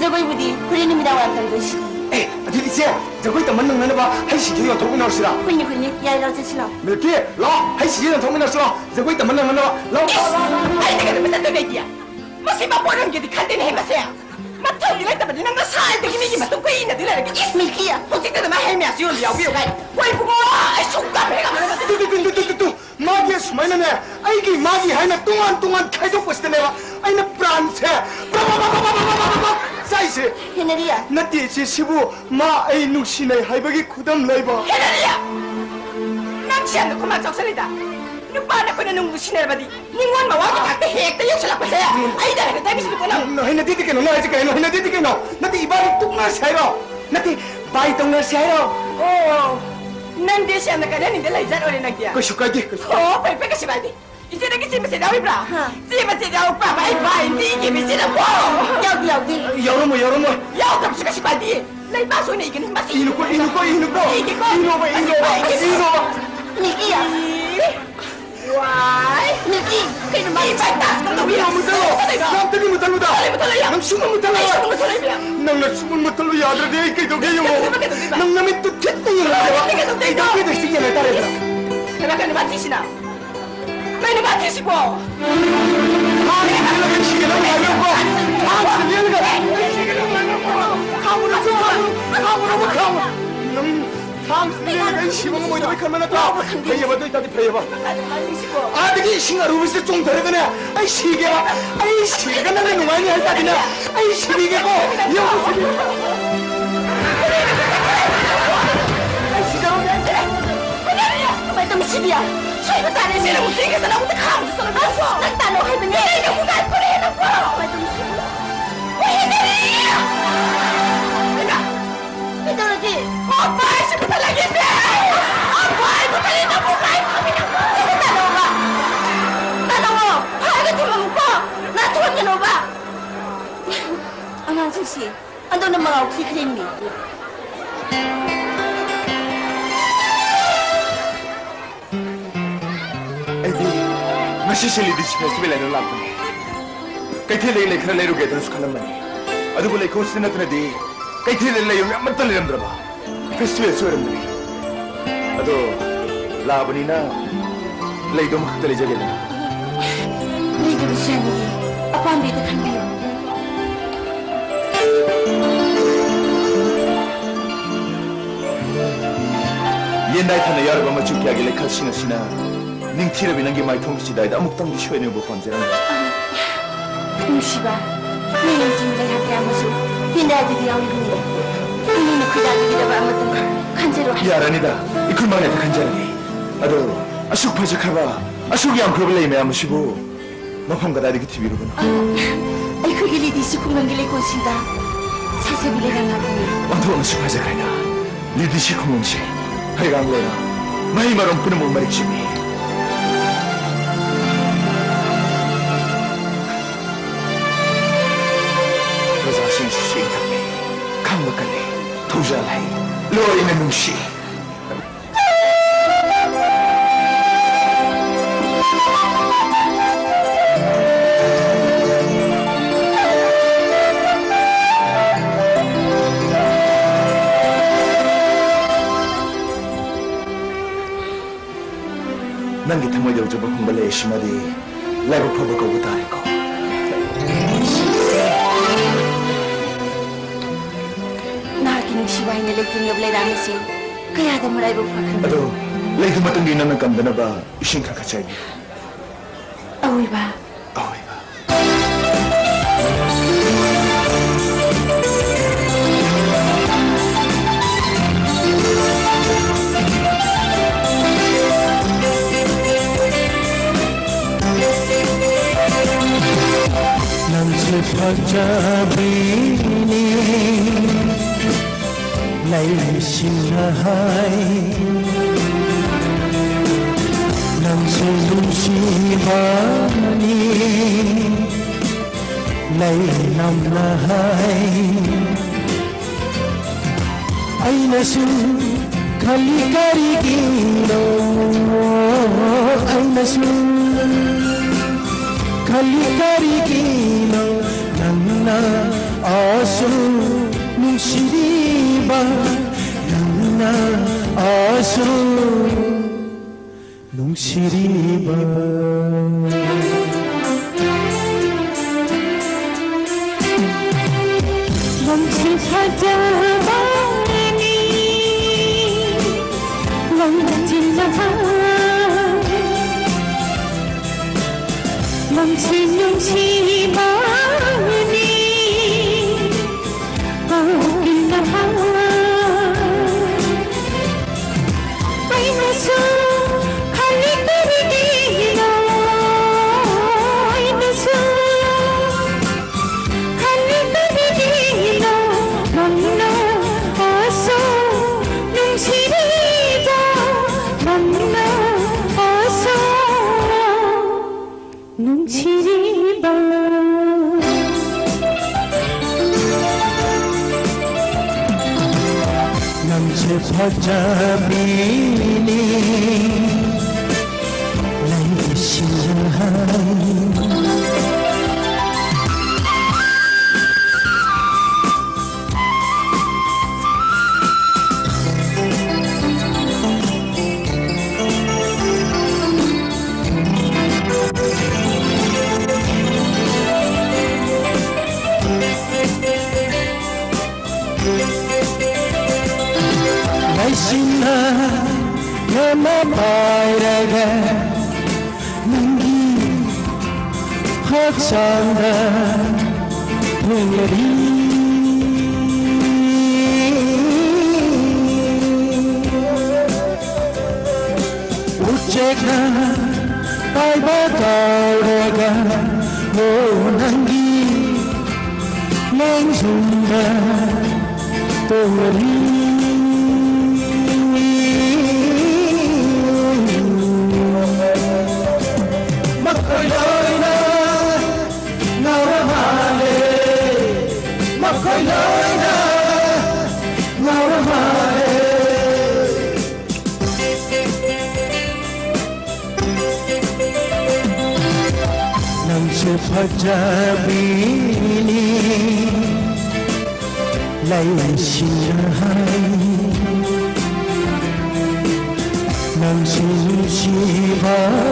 ꯖꯒꯣꯏꯕꯨꯗꯤ ꯍꯣꯔꯦꯟ ꯅꯨꯃꯤꯗꯥꯡ ꯋꯥꯏꯔꯝ ꯇꯝꯗꯣꯏꯁꯤꯗꯤ꯫ ꯑꯦ, ꯑꯗꯨꯗꯤ ꯏꯆꯦ, ꯖꯒꯣꯏ ꯇꯝꯕ ꯅꯪꯅꯅꯕ ꯍꯩ ꯁꯤꯡꯖꯨ ꯌꯣꯟꯊꯣꯛꯃꯤꯟꯅꯔꯁꯤꯔꯥ? ꯍꯣꯏꯅꯦ, ꯍꯣꯏꯅꯦ, ꯌꯥꯏ, ꯂꯥꯎ, ꯆꯠꯁꯤ ꯂꯥꯎ꯫ ꯃꯤꯜꯀꯤ, ꯂꯥꯎ, ꯍꯩ ꯁꯤꯡꯖꯨ ꯌꯣꯟꯊꯣꯛꯃꯤꯟꯅꯔꯁꯤ ꯂꯥꯎ, ꯖꯒꯣꯏ ꯇꯝꯕ ꯅꯪꯅꯅꯕ꯫ ꯂꯥꯎ, ꯂꯥꯎ, ꯂꯥꯎ, ꯂꯥꯎ, ꯂꯥꯎ꯫ ꯑꯩꯗꯤ ꯀꯩꯗꯧꯕ ꯆꯠꯇꯣꯏꯅꯣ ꯑꯩꯗꯤ? ꯃꯁꯤ ꯃꯄꯣꯠ ꯑꯃꯒꯤꯗꯤ ꯈꯟꯗꯦꯅꯦꯍꯦ ꯃꯁꯦ꯫ ꯃꯊꯧꯗꯤ ꯂꯩꯇꯕꯅꯤ, ꯅꯪ ꯉꯁꯥꯏꯗꯒꯤ ꯃꯤꯒꯤ ꯃꯇꯨꯡ ꯀꯨꯏꯅ ꯏꯟꯅꯗꯤ ꯂꯩꯔꯒ꯫ ꯏꯁ, ꯃꯤꯜꯀꯤ! ꯍꯧꯖꯤꯛꯇ ꯑꯗꯨꯃꯥꯏ ꯍꯩ ꯃꯌꯥꯝꯁꯤ ꯌꯣꯟꯕ ꯌꯥꯎꯕꯤꯌꯨ ꯀꯥꯏꯅ꯫ ꯍꯣꯏ ꯏꯕꯨꯡꯉꯣ, ꯑꯩ ꯁꯨꯡꯇꯝ ꯍꯦꯛ ꯉꯝꯃꯔꯣꯏ ꯃꯁꯤ꯫ Two, two, two. ꯃꯥꯒꯤ ꯁꯨꯃꯥꯏꯅꯅꯦ, ꯑꯩꯒꯤ ꯃꯥꯒꯤ ꯍꯥꯏꯅ ꯇꯣꯉꯥꯟ ꯇꯣꯉꯥꯟ ꯈꯥꯏꯗꯣꯛꯄꯁꯤꯗꯅꯦꯕ ꯑꯩꯅ ꯄ꯭ꯔꯥꯟꯁꯦ ꯕ꯭ꯔ ꯕ꯭ꯔ ꯆꯥꯏꯁꯦ꯫ ꯍꯦꯅꯔꯤꯌꯥ꯫ ꯅꯠꯇꯦ ꯏꯆꯦ, ꯁꯤꯕꯨ ꯃꯥ ꯑꯩ ꯅꯨꯡꯁꯤꯅꯩ ꯍꯥꯏꯕꯒꯤ ꯈꯨꯗꯝ ꯂꯩꯕ꯫ ꯍꯦꯅꯔꯤꯌꯥ! ꯅꯪ ꯁꯦꯝꯗ ꯈꯨꯃꯥꯡ ꯆꯥꯎꯁꯜꯂꯤꯗ꯫ ꯅꯨꯄꯥꯅ ꯑꯩꯈꯣꯏꯅ ꯅꯨꯡꯕꯨ ꯁꯤꯟꯅꯔꯕꯗꯤ ꯅꯤꯉꯣꯜ ꯃꯋꯥꯒꯤ ꯊꯥꯛꯇ ꯍꯦꯛꯇ ꯌꯧꯁꯜꯂꯛꯄꯁꯦ ꯑꯩꯗ ꯍꯦꯟꯅ ꯇꯥꯏꯃꯤꯁꯤꯅꯀꯣ ꯅꯪ꯫ ꯅ-, ꯍꯩꯅꯗꯦꯗꯤ ꯀꯩꯅꯣ? ꯅꯪ ꯍꯥꯏꯁꯦ ꯀꯩꯅꯣ? ꯍꯩꯅꯗꯦꯗꯤ ꯀꯩꯅꯣ? ꯅꯠꯇꯦ, ꯏꯕꯥꯅꯤ ꯇꯣꯛꯅꯔꯁꯦ ꯍꯥꯏꯔꯣ? ꯅꯠꯇꯦ, ꯕꯥꯏ ꯇꯧꯅꯔꯁꯦ ꯍꯥꯏꯔꯣ? ꯑꯣ, ꯅꯪꯗꯤ ꯁꯦꯝꯅ ꯀꯥꯏꯅꯅꯤꯡꯗ ꯂꯩꯖꯠ ꯑꯣꯏꯔꯦ ꯅꯪꯗꯤ꯫ ꯀꯩꯁꯨ ꯀꯥꯏꯗꯦ, ꯀꯩꯁꯨ ꯀꯥꯏꯗꯦ꯫ ꯑꯣ, ꯐꯩ ꯐꯩ, ꯀꯩꯁꯨ ꯀꯥꯏꯗꯦ꯫ ꯏꯆꯦ, ꯅꯪꯒꯤ ꯆꯦ ꯃꯆꯦꯠ ꯌꯥꯎꯔꯤꯕ꯭ꯔꯥ? ꯍꯥ? ꯆꯦ ꯃꯆꯦꯠ ꯌꯥꯎꯔꯛꯄ꯭ꯔꯥ? ꯑꯩ ꯕꯥꯏ ꯑꯝꯇ ꯏꯒꯦꯕ, ꯏꯆꯦ ꯅꯪꯕꯣ꯫ ꯌꯥꯎꯗꯦ, ꯌꯥꯎꯗꯦ꯫ ꯌꯥꯎꯔꯝꯃꯣꯏ, ꯌꯥꯎꯔꯝꯃꯣꯏ꯫ ꯌꯥꯎꯗꯕꯁꯨ ꯀꯩꯁꯨ ꯀꯥꯏꯗꯦ꯫ ꯂꯩꯕꯥꯛꯁꯨ ꯑꯣꯏꯅ ꯏꯒꯅꯤ꯫ ꯃꯁꯤ ꯏꯅꯨꯀꯣ, ꯏꯅꯨꯀꯣ, ꯏꯅꯨꯀꯣ꯫ ꯏꯒꯦꯀꯣ꯫ ꯏꯅꯣꯕ, ꯏꯅꯣꯕ, ꯏꯒꯦ꯫ ꯏꯅꯣꯕ꯫ ꯃꯤꯜꯀꯤ꯫ ꯏ꯫ ꯋꯥꯏ꯫ ꯃꯤꯜꯀꯤ꯫ ꯀꯩꯅꯣ ꯃꯥꯒꯤ ꯏ ꯕꯥꯏ ꯇꯥꯁ ꯀꯝꯗꯧꯕ ꯌꯥꯝ ꯃꯨꯊꯠꯂꯣ꯫ ꯀꯩꯅꯣ? ꯌꯥꯝꯇꯗꯤ ꯃꯨꯊꯠꯂꯨꯗ꯫ ꯃꯨꯊꯠꯂꯦ, ꯃꯨꯊꯠꯂꯦ, ꯌꯥꯝ꯫ ꯅꯪ ꯁꯨꯡꯃꯨꯠ ꯃꯨꯊꯠꯂꯣ꯫ ꯑꯩ ꯁꯨꯡꯃꯨꯠ ꯃꯨꯊꯠꯂꯣꯏꯕ꯫ ꯅꯪꯅ ꯁꯨꯡꯃꯨꯠ ꯃꯨꯊꯠꯂꯨ ꯌꯥꯗ꯭ꯔꯗꯤ ꯑꯩ ꯀꯩꯗꯧꯒꯦ ꯌꯦꯡꯉꯣ꯫ ꯀꯩꯗꯧꯗꯣꯏꯕ, ꯀꯩꯗꯧꯗꯣꯏꯕ? ꯅꯪ ꯅꯃꯤꯠꯇꯨ ꯊꯤꯠꯅ ꯌꯦꯡꯉꯣ꯫ ꯀꯩꯗꯧꯗꯣꯏꯕ? ꯀꯩꯗꯧꯒꯦ? ꯁꯤ ꯌꯦꯡꯉ ꯇꯥꯔꯦꯗꯅ꯫ ꯀꯅꯥ ꯀꯅꯥ ꯃꯥ ꯊꯤꯁꯤꯅ? ꯀꯩꯅꯣ ꯃꯥ ꯊꯤꯁꯤꯕꯣ? ꯊꯥꯡꯁꯤ ꯂꯦꯜꯂꯒ ꯑꯩ ꯁꯤꯒꯦ ꯅꯪ ꯉꯥꯏꯔꯝꯃꯨꯀꯣ꯫ ꯊꯥꯡꯁꯤ ꯂꯦꯜꯂꯒ ꯑꯩ ꯁꯤꯒꯦ ꯅꯪ ꯉꯥꯏꯔꯝꯃꯨꯀꯣ꯫ ꯈꯥꯝꯃꯨ, ꯅꯪ ꯈꯥꯝꯃꯨ, ꯈꯥꯝꯃꯨ, ꯅꯪ ꯈꯥꯝꯃꯨ꯫ ꯅꯪ ꯊꯥꯡꯁꯤ ꯂꯦꯜꯂꯒ ꯑꯩ ꯁꯤꯕ ꯉꯝꯃꯣꯏꯗꯕꯩ ꯈꯟꯕ ꯅꯠꯇ꯭ꯔꯣ? ꯐꯩꯌꯦꯕ, ꯑꯗꯨ ꯑꯣꯏꯇꯥꯔꯗꯤ ꯐꯩꯌꯦꯕ꯫ ꯑꯥꯗꯒꯤ ꯏꯁꯤꯡ ꯑꯔꯨꯕꯁꯤꯗ ꯆꯣꯡꯊꯔꯒꯅꯦ, ꯑꯩ ꯁꯤꯒꯦꯕ꯫ ꯑꯩ ꯁꯤꯔꯒ ꯅꯪꯅ ꯅꯨꯡꯉꯥꯏꯅꯤ ꯍꯥꯏꯇꯥꯔꯗꯤꯅꯦ, ꯑꯩ ꯁꯤꯕꯤꯒꯦꯀꯣ꯫ ꯌꯦꯡꯉꯨ, ꯁꯤꯕꯤꯒꯦ꯫ ꯑꯩ ꯁꯤꯖꯔꯨꯒꯦ꯫ ꯀꯃꯥꯏꯅ ꯇꯧꯅꯤ ꯁꯤꯗꯤ? ꯁꯣꯏꯕ ꯇꯥꯔꯦ, ꯁꯤꯅ ꯑꯃꯨꯛ ꯆꯦꯟꯒꯦ ꯆꯠꯂ ꯑꯃꯨꯛꯇ ꯈꯥꯝꯃꯨ ꯆꯠꯂꯣ꯫ ꯑꯁ, ꯅꯪ ꯇꯥꯅꯧ ꯍꯥꯏꯕꯅꯦ꯫ ꯑꯩꯅ ꯑꯃꯨꯛ ꯉꯥꯏꯈꯣꯅꯦ, ꯅꯪꯕꯣ꯫ ꯀꯃꯥꯏꯅ ꯇꯧꯅꯤ ꯁꯤꯗꯤ? ꯍꯣꯏ, ꯍꯦꯟꯖꯜꯂꯤ! ꯀꯩꯗꯧꯔꯒꯦ? ꯃꯣꯕꯥꯏꯜꯁꯦ ꯃꯨꯊꯠꯂꯒꯦꯁꯦ! ꯃꯣꯕꯥꯏꯜ ꯃꯨꯊꯠꯂꯦ, ꯅꯪꯕꯨ ꯀꯥꯏ ꯊꯝꯃꯤꯅꯣ? ꯁꯤꯗ ꯇꯥꯅꯧꯕ! ꯇꯥꯅꯧꯋꯣ! ꯐꯥꯔꯒ ꯊꯝꯃꯝꯃꯨꯀꯣ! ꯅꯥꯟꯊꯣꯛꯍꯟꯒꯅꯣꯕ! ꯑꯉꯥꯡꯁꯤꯡꯁꯤ, ꯑꯗꯣ ꯅꯪ ꯃꯉꯥꯎ ꯊꯤꯈ꯭ꯔꯦꯅꯦ꯫ ꯑꯩꯗꯤ ꯉꯁꯤꯁꯦ ꯂꯤꯗꯤꯁ ꯐꯦꯁꯇꯤꯚꯦꯜ ꯍꯥꯏꯅ ꯂꯥꯛꯄꯅꯦ꯫ ꯀꯩꯊꯦꯜꯗꯒꯤ ꯂꯩ ꯈꯔ ꯂꯩꯔꯨꯒꯦꯗꯅꯁꯨ ꯈꯜꯂꯝꯕꯅꯤ꯫ ꯑꯗꯨꯕꯨ ꯂꯩꯀꯣꯜꯁꯤꯗ ꯅꯠꯇ꯭ꯔꯗꯤ ꯀꯩꯊꯦꯜꯗ ꯂꯩ ꯑꯃꯠꯇ ꯂꯩꯔꯝꯗ꯭ꯔꯕ꯫ ꯐꯦꯁꯇꯤꯚꯦꯜꯁꯨ ꯑꯣꯏꯔꯝꯕꯅꯤ꯫ ꯑꯗꯣ ꯂꯥꯛꯑꯕꯅꯤꯅ ꯂꯩꯗꯣ ꯑꯃꯈꯛꯇ ꯂꯩꯖꯒꯦꯗꯅ꯫ ꯂꯩꯗꯕꯁꯨ ꯌꯥꯅꯤꯌꯦ꯫ ꯑꯄꯥꯝꯕ ꯍꯦꯛꯇ ꯈꯟꯕꯤꯌꯨ꯫ ꯌꯦꯟꯗꯥꯏ ꯊꯥꯅ ꯌꯥꯎꯔꯕ ꯃꯆꯨ ꯀꯌꯥꯒꯤ ꯂꯩꯈꯜꯁꯤꯡ ꯑꯁꯤꯅ ꯅꯤꯡꯊꯤꯔꯕꯤ ꯅꯪꯒꯤ ꯃꯥꯏꯊꯣꯡꯒꯤ ꯆꯤꯗꯥꯏꯗ ꯑꯃꯨꯛꯇꯪꯗꯤ ꯁꯣꯏꯅ ꯎꯕ ꯄꯥꯝꯖꯔꯝꯃꯤ꯫ ꯅꯨꯡꯁꯤꯕ, ꯅꯣꯏ ꯅꯤꯡꯁꯤꯡꯕ ꯂꯩꯍꯥꯛ ꯀꯌꯥ ꯑꯃꯁꯨ ꯇꯤꯟꯗꯥꯏꯗꯒꯤ ꯌꯥꯎꯔꯤꯕꯅꯤ꯫ ꯅꯪꯅ ꯈꯣꯏꯗꯥꯖꯈꯤꯗꯕ ꯑꯃꯇꯪ ꯈꯟꯖꯔꯣ꯫ ꯌꯥꯔꯅꯤꯗ, ꯏꯈꯨꯠꯃꯛꯅ ꯍꯦꯛꯇ ꯈꯟꯖꯔꯒꯦ꯫ ꯑꯗꯣ ꯑꯁꯨꯛ ꯐꯖꯈ꯭ꯔꯕ, ꯑꯁꯨꯛ ꯌꯥꯝꯈ꯭ꯔꯕ ꯂꯩ ꯃꯌꯥꯝ ꯑꯁꯤꯕꯨ ꯃꯐꯝ ꯀꯗꯥꯏꯗꯒꯤ ꯊꯤꯕꯤꯔꯨꯕꯅꯣ? ꯑ, ꯑꯩꯈꯣꯏꯒꯤ ꯂꯤꯗꯤꯁꯤ ꯈꯨꯡꯒꯪꯒꯤ ꯂꯩꯀꯣꯜꯁꯤꯡꯗ ꯁꯥꯁꯥꯕꯤ ꯂꯩꯔꯥꯡ ꯉꯥꯛꯇꯅꯤ꯫ ꯑꯣꯟꯊꯣꯛꯅꯁꯨ ꯐꯖꯈ꯭ꯔꯦꯗ꯫ ꯂꯤꯗꯤꯁꯤ ꯈꯨꯡꯒꯪꯁꯦ ꯍꯩꯔꯥꯡ ꯂꯩꯔꯥꯡ, ꯃꯍꯩ ꯃꯔꯣꯡ ꯄꯨꯝꯅꯃꯛ ꯃꯔꯤꯛ ꯆꯨꯝꯃꯤ꯫ ꯄ꯭ꯔꯖꯥꯁꯤꯡꯁꯤꯁꯨ ꯏꯪ ꯇꯞꯄꯤ, ꯈꯪꯕ ꯀꯜꯂꯤ, ꯊꯧꯖꯥꯜ ꯍꯩ, ꯂꯣꯏꯅ ꯅꯨꯡꯁꯤ꯫ ꯅꯪꯒꯤ ꯊꯃꯣꯏ ꯌꯧꯖꯕ ꯐꯪꯕ ꯂꯩꯔꯤꯁꯤꯃꯗꯤ ꯂꯥꯏꯕꯛ ꯐꯕ ꯀꯧꯕ ꯇꯥꯔꯦꯀꯣ꯫ ꯅꯍꯥꯛꯀꯤ ꯅꯨꯡꯁꯤꯕ ꯍꯥꯏꯅ ꯂꯩꯇꯦꯡꯂꯕ ꯂꯩꯔꯥꯡ ꯑꯁꯤ ꯀꯌꯥꯗ ꯃꯔꯥꯏꯕꯛ ꯐꯈ꯭ꯔꯕ꯫ ꯑꯗꯣ ꯂꯩꯗꯨ ꯃꯇꯨꯡꯒꯤ ꯅꯪꯅ ꯀꯝꯗꯅꯕ ꯏꯁꯤꯡ ꯈꯔ ꯈꯔ ꯆꯥꯏꯕꯤꯌꯨ꯫ ꯑꯑꯣꯏꯕ꯫ ꯑꯑꯣꯏꯕ꯫ ꯅꯪꯁꯦ ꯐꯖꯕꯤꯅꯤ꯫ ꯂꯩꯁꯤꯡꯅ ꯍꯥꯏ, ꯅꯪꯁꯨ ꯅꯨꯡꯁꯤꯕꯅꯤ, ꯂꯩꯅꯝꯅ ꯍꯥꯏ꯫ ꯑꯩꯅꯁꯨ ꯈꯜꯂꯤ ꯀꯔꯤꯒꯤꯅꯣ, ꯑꯩꯅꯁꯨ ꯈꯜꯂꯤ ꯀꯔꯤꯒꯤꯅꯣ, ꯅꯪꯅ ꯑꯁꯨꯛ ꯅꯨꯡꯁꯤꯔꯤꯕ, ꯅꯪꯅ ꯑꯁꯨꯛ ꯅꯨꯡꯁꯤꯔꯤꯕ꯫ ꯂꯝꯁꯤ ꯐꯖꯕꯅꯤ, ꯂꯝꯖꯤꯡꯅ ꯍꯥꯏ, ꯂꯝꯁꯤ ꯅꯨꯡꯁꯤꯕꯅꯤ꯫ ꯅꯨꯡꯁꯤꯔꯤꯕ꯫ ꯅꯪꯁꯦ ꯐꯖꯕꯤꯅꯤ, ꯂꯩꯁꯤꯡꯅ ꯍꯥꯏ꯫ ꯄꯥꯏꯔꯒ ꯅꯪꯒꯤ ꯍꯛꯆꯥꯡꯗ ꯊꯦꯡꯅꯔꯤ꯫ ꯎꯆꯦꯛꯅ ꯄꯥꯏꯕ ꯇꯧꯔꯒ, ꯑꯣ, ꯅꯪꯒꯤ ꯂꯦꯡꯖꯨꯝꯗ ꯇꯣꯡꯂꯤ꯫ ꯃꯈꯣꯏ ꯂꯣꯏꯅ ꯉꯥꯎꯔ ꯃꯥꯜꯂꯦ, ꯃꯈꯣꯏ ꯂꯣꯏꯅ ꯉꯥꯎꯔ ꯃꯥꯜꯂꯦ꯫ ꯅꯪꯁꯨ ꯐꯖꯕꯤꯅꯤ, ꯂꯩꯁꯤꯅ ꯍꯥꯏ꯫ ꯅꯪꯁꯨ ꯅꯨꯡꯁꯤꯕꯅꯤ,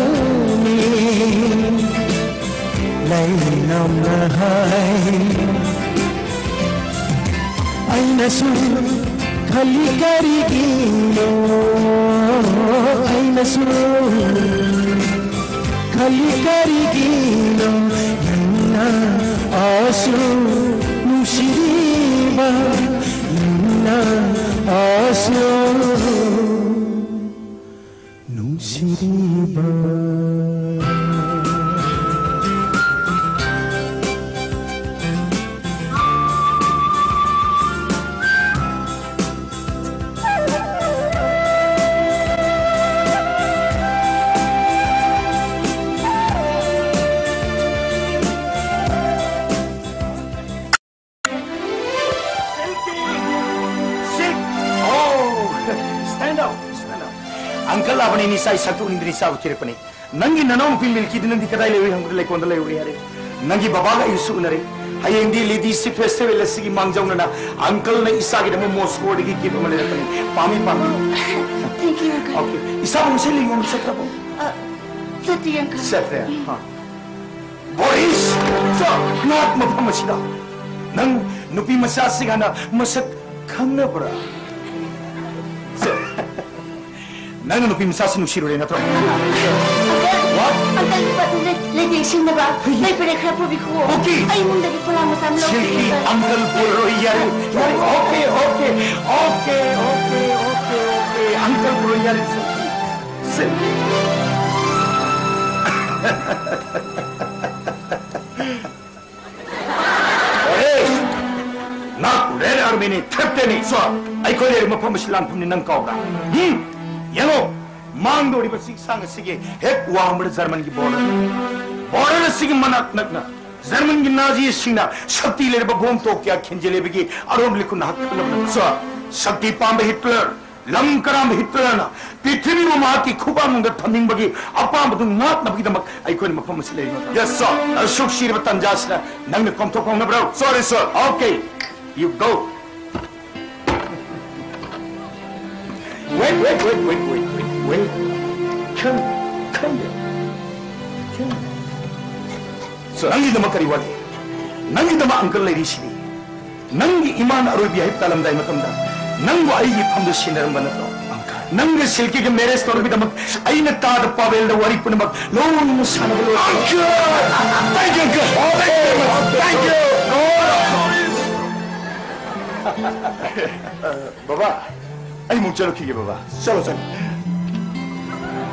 ꯂꯩꯅꯝꯅ ꯍꯥꯏ꯫ ꯑꯩꯅꯁꯨ ꯈꯜꯂꯤ ꯀꯔꯤꯒꯤꯅꯣ, ꯑꯩꯅꯁꯨ ꯈꯜꯂꯤ ꯀꯔꯤꯒꯤꯅꯣ, ꯅꯪꯅ ꯑꯁꯨꯛ ꯅꯨꯡꯁꯤꯕ, ꯅꯪꯅ ꯑꯁꯨꯛ ꯅꯨꯡꯁꯤꯔꯤꯕ꯫ Sit. Oh, stand up, stand up. Uncle ꯂꯥꯕꯅꯤ, ꯅꯤꯁꯥ ꯏꯁꯛꯇꯨ ꯎꯅꯤꯡꯗꯅ ꯏꯆꯥꯕꯨ ꯊꯤꯔꯛꯄꯅꯤ꯫ ꯅꯪꯒꯤ ꯅꯅꯥꯎꯅꯨꯄꯤ ꯃꯤꯜꯀꯤꯗꯤ ꯅꯪꯗꯤ ꯀꯗꯥꯏ ꯂꯩꯔꯨꯏ ꯍꯪꯕꯗ ꯂꯩꯀꯣꯟꯗ ꯂꯩꯔꯨꯏ ꯍꯥꯏꯔꯦ꯫ ꯅꯪꯒꯤ ꯕꯕꯥꯒ ꯑꯩꯁꯨ ꯎꯅꯔꯦ꯫ ꯍꯌꯦꯡꯗꯤ ꯂꯦꯗꯤꯁ ꯐꯦꯁꯇꯤꯚꯦꯜ ꯑꯁꯤꯒꯤ ꯃꯥꯡꯖꯧꯅꯅ ꯑꯪꯀꯜꯅ ꯏꯆꯥꯒꯤꯗꯃꯛ ꯃꯣꯁꯀꯣꯗꯒꯤ ꯒꯤꯐ ꯑꯃ ꯂꯩꯔꯛꯄꯅꯤ꯫ ꯄꯥꯝꯃꯤ, ꯄꯥꯝꯃꯤ꯫ Thank you, uncle. Okay. ꯏꯆꯥꯕꯨ ꯉꯁꯤ ꯂꯤꯌꯣꯟ ꯆꯠꯈ꯭ꯔꯕꯣ? ꯑ, ꯆꯠꯇ꯭ꯔꯤ, uncle. ꯆꯠꯇ꯭ꯔꯦ? ꯎꯝ꯫ ꯑ꯫ ꯕꯣꯔꯤꯁ! ꯆꯣ! ꯉꯥꯏꯍꯥꯛ ꯃꯐꯝ ꯑꯁꯤꯗ꯫ ꯅꯪ ꯅꯨꯄꯤ ꯃꯆꯥꯁꯤꯡ ꯍꯥꯟꯅ ꯃꯁꯛ ꯈꯪꯅꯕ꯭ꯔꯥ? ꯆꯣ! ꯅꯪꯅ ꯅꯨꯄꯤ ꯃꯆꯥꯁꯤ ꯅꯨꯡꯁꯤꯔꯨꯔꯦ ꯅꯠꯇ꯭ꯔꯣ? What? ꯑꯪꯀꯜ, ꯂꯨꯄꯥ ꯇꯨ ꯂꯩ-, ꯂꯩꯇꯦꯡ ꯁꯤꯡꯅꯕ ꯂꯩ ꯄꯦꯔꯦ ꯈꯔ ꯄꯨꯕꯤꯈꯣ꯫ Okay. ꯑꯩ ꯏꯃꯨꯡꯗꯒꯤ ꯄꯣꯂꯥꯡ ꯃꯆꯥ ꯑꯃ ꯂꯧꯈꯤꯒꯦ, ꯁꯤꯜꯀꯤ, ꯑꯪꯀꯜ꯫ ꯑꯪꯀꯜ ꯄꯨꯔꯔꯣꯏ, ꯌꯥꯔꯦ, ꯌꯥꯔꯦ, okay, okay, okay, okay, okay, okay, ꯑꯪꯀꯜ ꯄꯨꯔꯔꯣꯏ, ꯌꯥꯔꯦ, ꯁꯤꯜꯀꯤ, ꯁꯤꯜꯀꯤ꯫ ꯄꯨꯂꯤꯁ! ꯅꯍꯥꯛ ꯔꯦꯗ ꯑꯥꯔꯃꯤꯅꯤ, ꯊꯦꯞꯇꯦꯅꯤ꯫ ꯁꯣ, ꯑꯩꯈꯣꯏ ꯂꯩꯔꯤꯕ ꯃꯐꯝ ꯑꯁꯤ ꯂꯥꯟꯐꯝꯅꯤ, ꯅꯪ ꯀꯥꯎꯕ꯭ꯔꯥ? ꯍꯨꯝ? ꯌꯦꯡꯉꯣ, ꯃꯥꯡꯗꯧꯔꯤꯕ ꯆꯤꯡꯁꯥꯡ ꯑꯁꯤꯒꯤ ꯍꯦꯛ ꯋꯥꯡꯃꯗ ꯖꯔꯃꯟꯒꯤ ꯕꯣꯔꯗꯔ꯫ ꯕꯣꯔꯗꯔ ꯑꯁꯤꯒꯤ ꯃꯅꯥꯛ ꯅꯛꯅ ꯖꯔꯃꯟꯒꯤ ꯅꯥꯖꯤꯁꯤꯡꯅ ꯁꯛꯇꯤ ꯂꯩꯔꯕ ꯕꯣꯝ ꯇꯣꯞ ꯀꯌꯥ ꯈꯤꯟꯖꯤꯜꯂꯤꯕꯒꯤ ꯑꯔꯣꯝ ꯂꯤꯈꯨꯟ ꯅꯍꯥꯛ ꯈꯪꯂꯕ ꯅꯠꯇ꯭ꯔꯣ? ꯁꯣ, ꯁꯛꯇꯤ ꯄꯥꯝꯕ ꯍꯤꯠꯂꯔ, ꯂꯝ ꯀꯔꯥꯝꯕ ꯍꯤꯠꯂꯔꯅ ꯄ꯭ꯔꯤꯊꯤꯕꯤꯕꯨ ꯃꯍꯥꯛꯀꯤ ꯈꯨꯕꯥꯛꯅꯨꯡꯗ ꯊꯝꯅꯤꯡꯕꯒꯤ ꯑꯄꯥꯝꯕꯗꯨ ꯉꯥꯛꯅꯕꯒꯤꯗꯃꯛ ꯑꯩꯈꯣꯏꯅ ꯃꯐꯝ ꯑꯁꯤ ꯂꯩꯔꯤ ꯅꯠꯇ꯭ꯔꯣ? Yes, sir. ꯑꯁꯨꯛ ꯁꯤꯔꯕ ꯇꯟꯖꯥꯁꯤꯗ ꯅꯪꯅ ꯀꯣꯝꯊꯣꯛꯄ ꯍꯧꯅꯕ꯭ꯔꯣ? Sorry, sir. Okay, you go. Wait, wait, wait, wait, wait, wait, wait. Come, come here. Come. Sir, ꯅꯪꯒꯤꯗꯃꯛ ꯀꯔꯤ ꯋꯥꯠꯂꯤ? ꯅꯪꯒꯤꯗꯃꯛ ꯑꯪꯀꯜ ꯂꯩꯔꯤꯁꯤꯗꯤ꯫ ꯅꯪꯒꯤ ꯏꯃꯥꯅ ꯑꯔꯣꯏꯕ ꯌꯥꯍꯤꯞ ꯇꯥꯂꯝꯗꯥꯏ ꯃꯇꯝꯗ ꯅꯪꯕꯨ ꯑꯩꯒꯤ ꯐꯝꯗ ꯁꯤꯟꯅꯔꯝꯕ ꯅꯠꯇ꯭ꯔꯣ? ꯅꯪꯒ ꯁꯤꯜꯀꯤꯒ ꯃꯦꯔꯦꯖ ꯇꯧꯅꯕꯒꯤꯗꯃꯛ ꯑꯩꯅ ꯇꯥꯗ ꯄꯥꯕꯦꯜꯗ ꯋꯥꯔꯤ ꯄꯨꯝꯅꯃꯛ ꯂꯣꯏꯅ ꯁꯥꯟꯅꯕ ꯂꯣꯏꯔꯦ꯫ Thank you, uncle. Thank you very much. Thank you. ꯕꯕꯥ, ꯑꯩ ꯑꯃꯨꯛ ꯆꯠꯂꯨꯈꯤꯒꯦ, ꯕꯕꯥ꯫ ꯆꯠꯂꯣ, ꯆꯠꯂꯣ꯫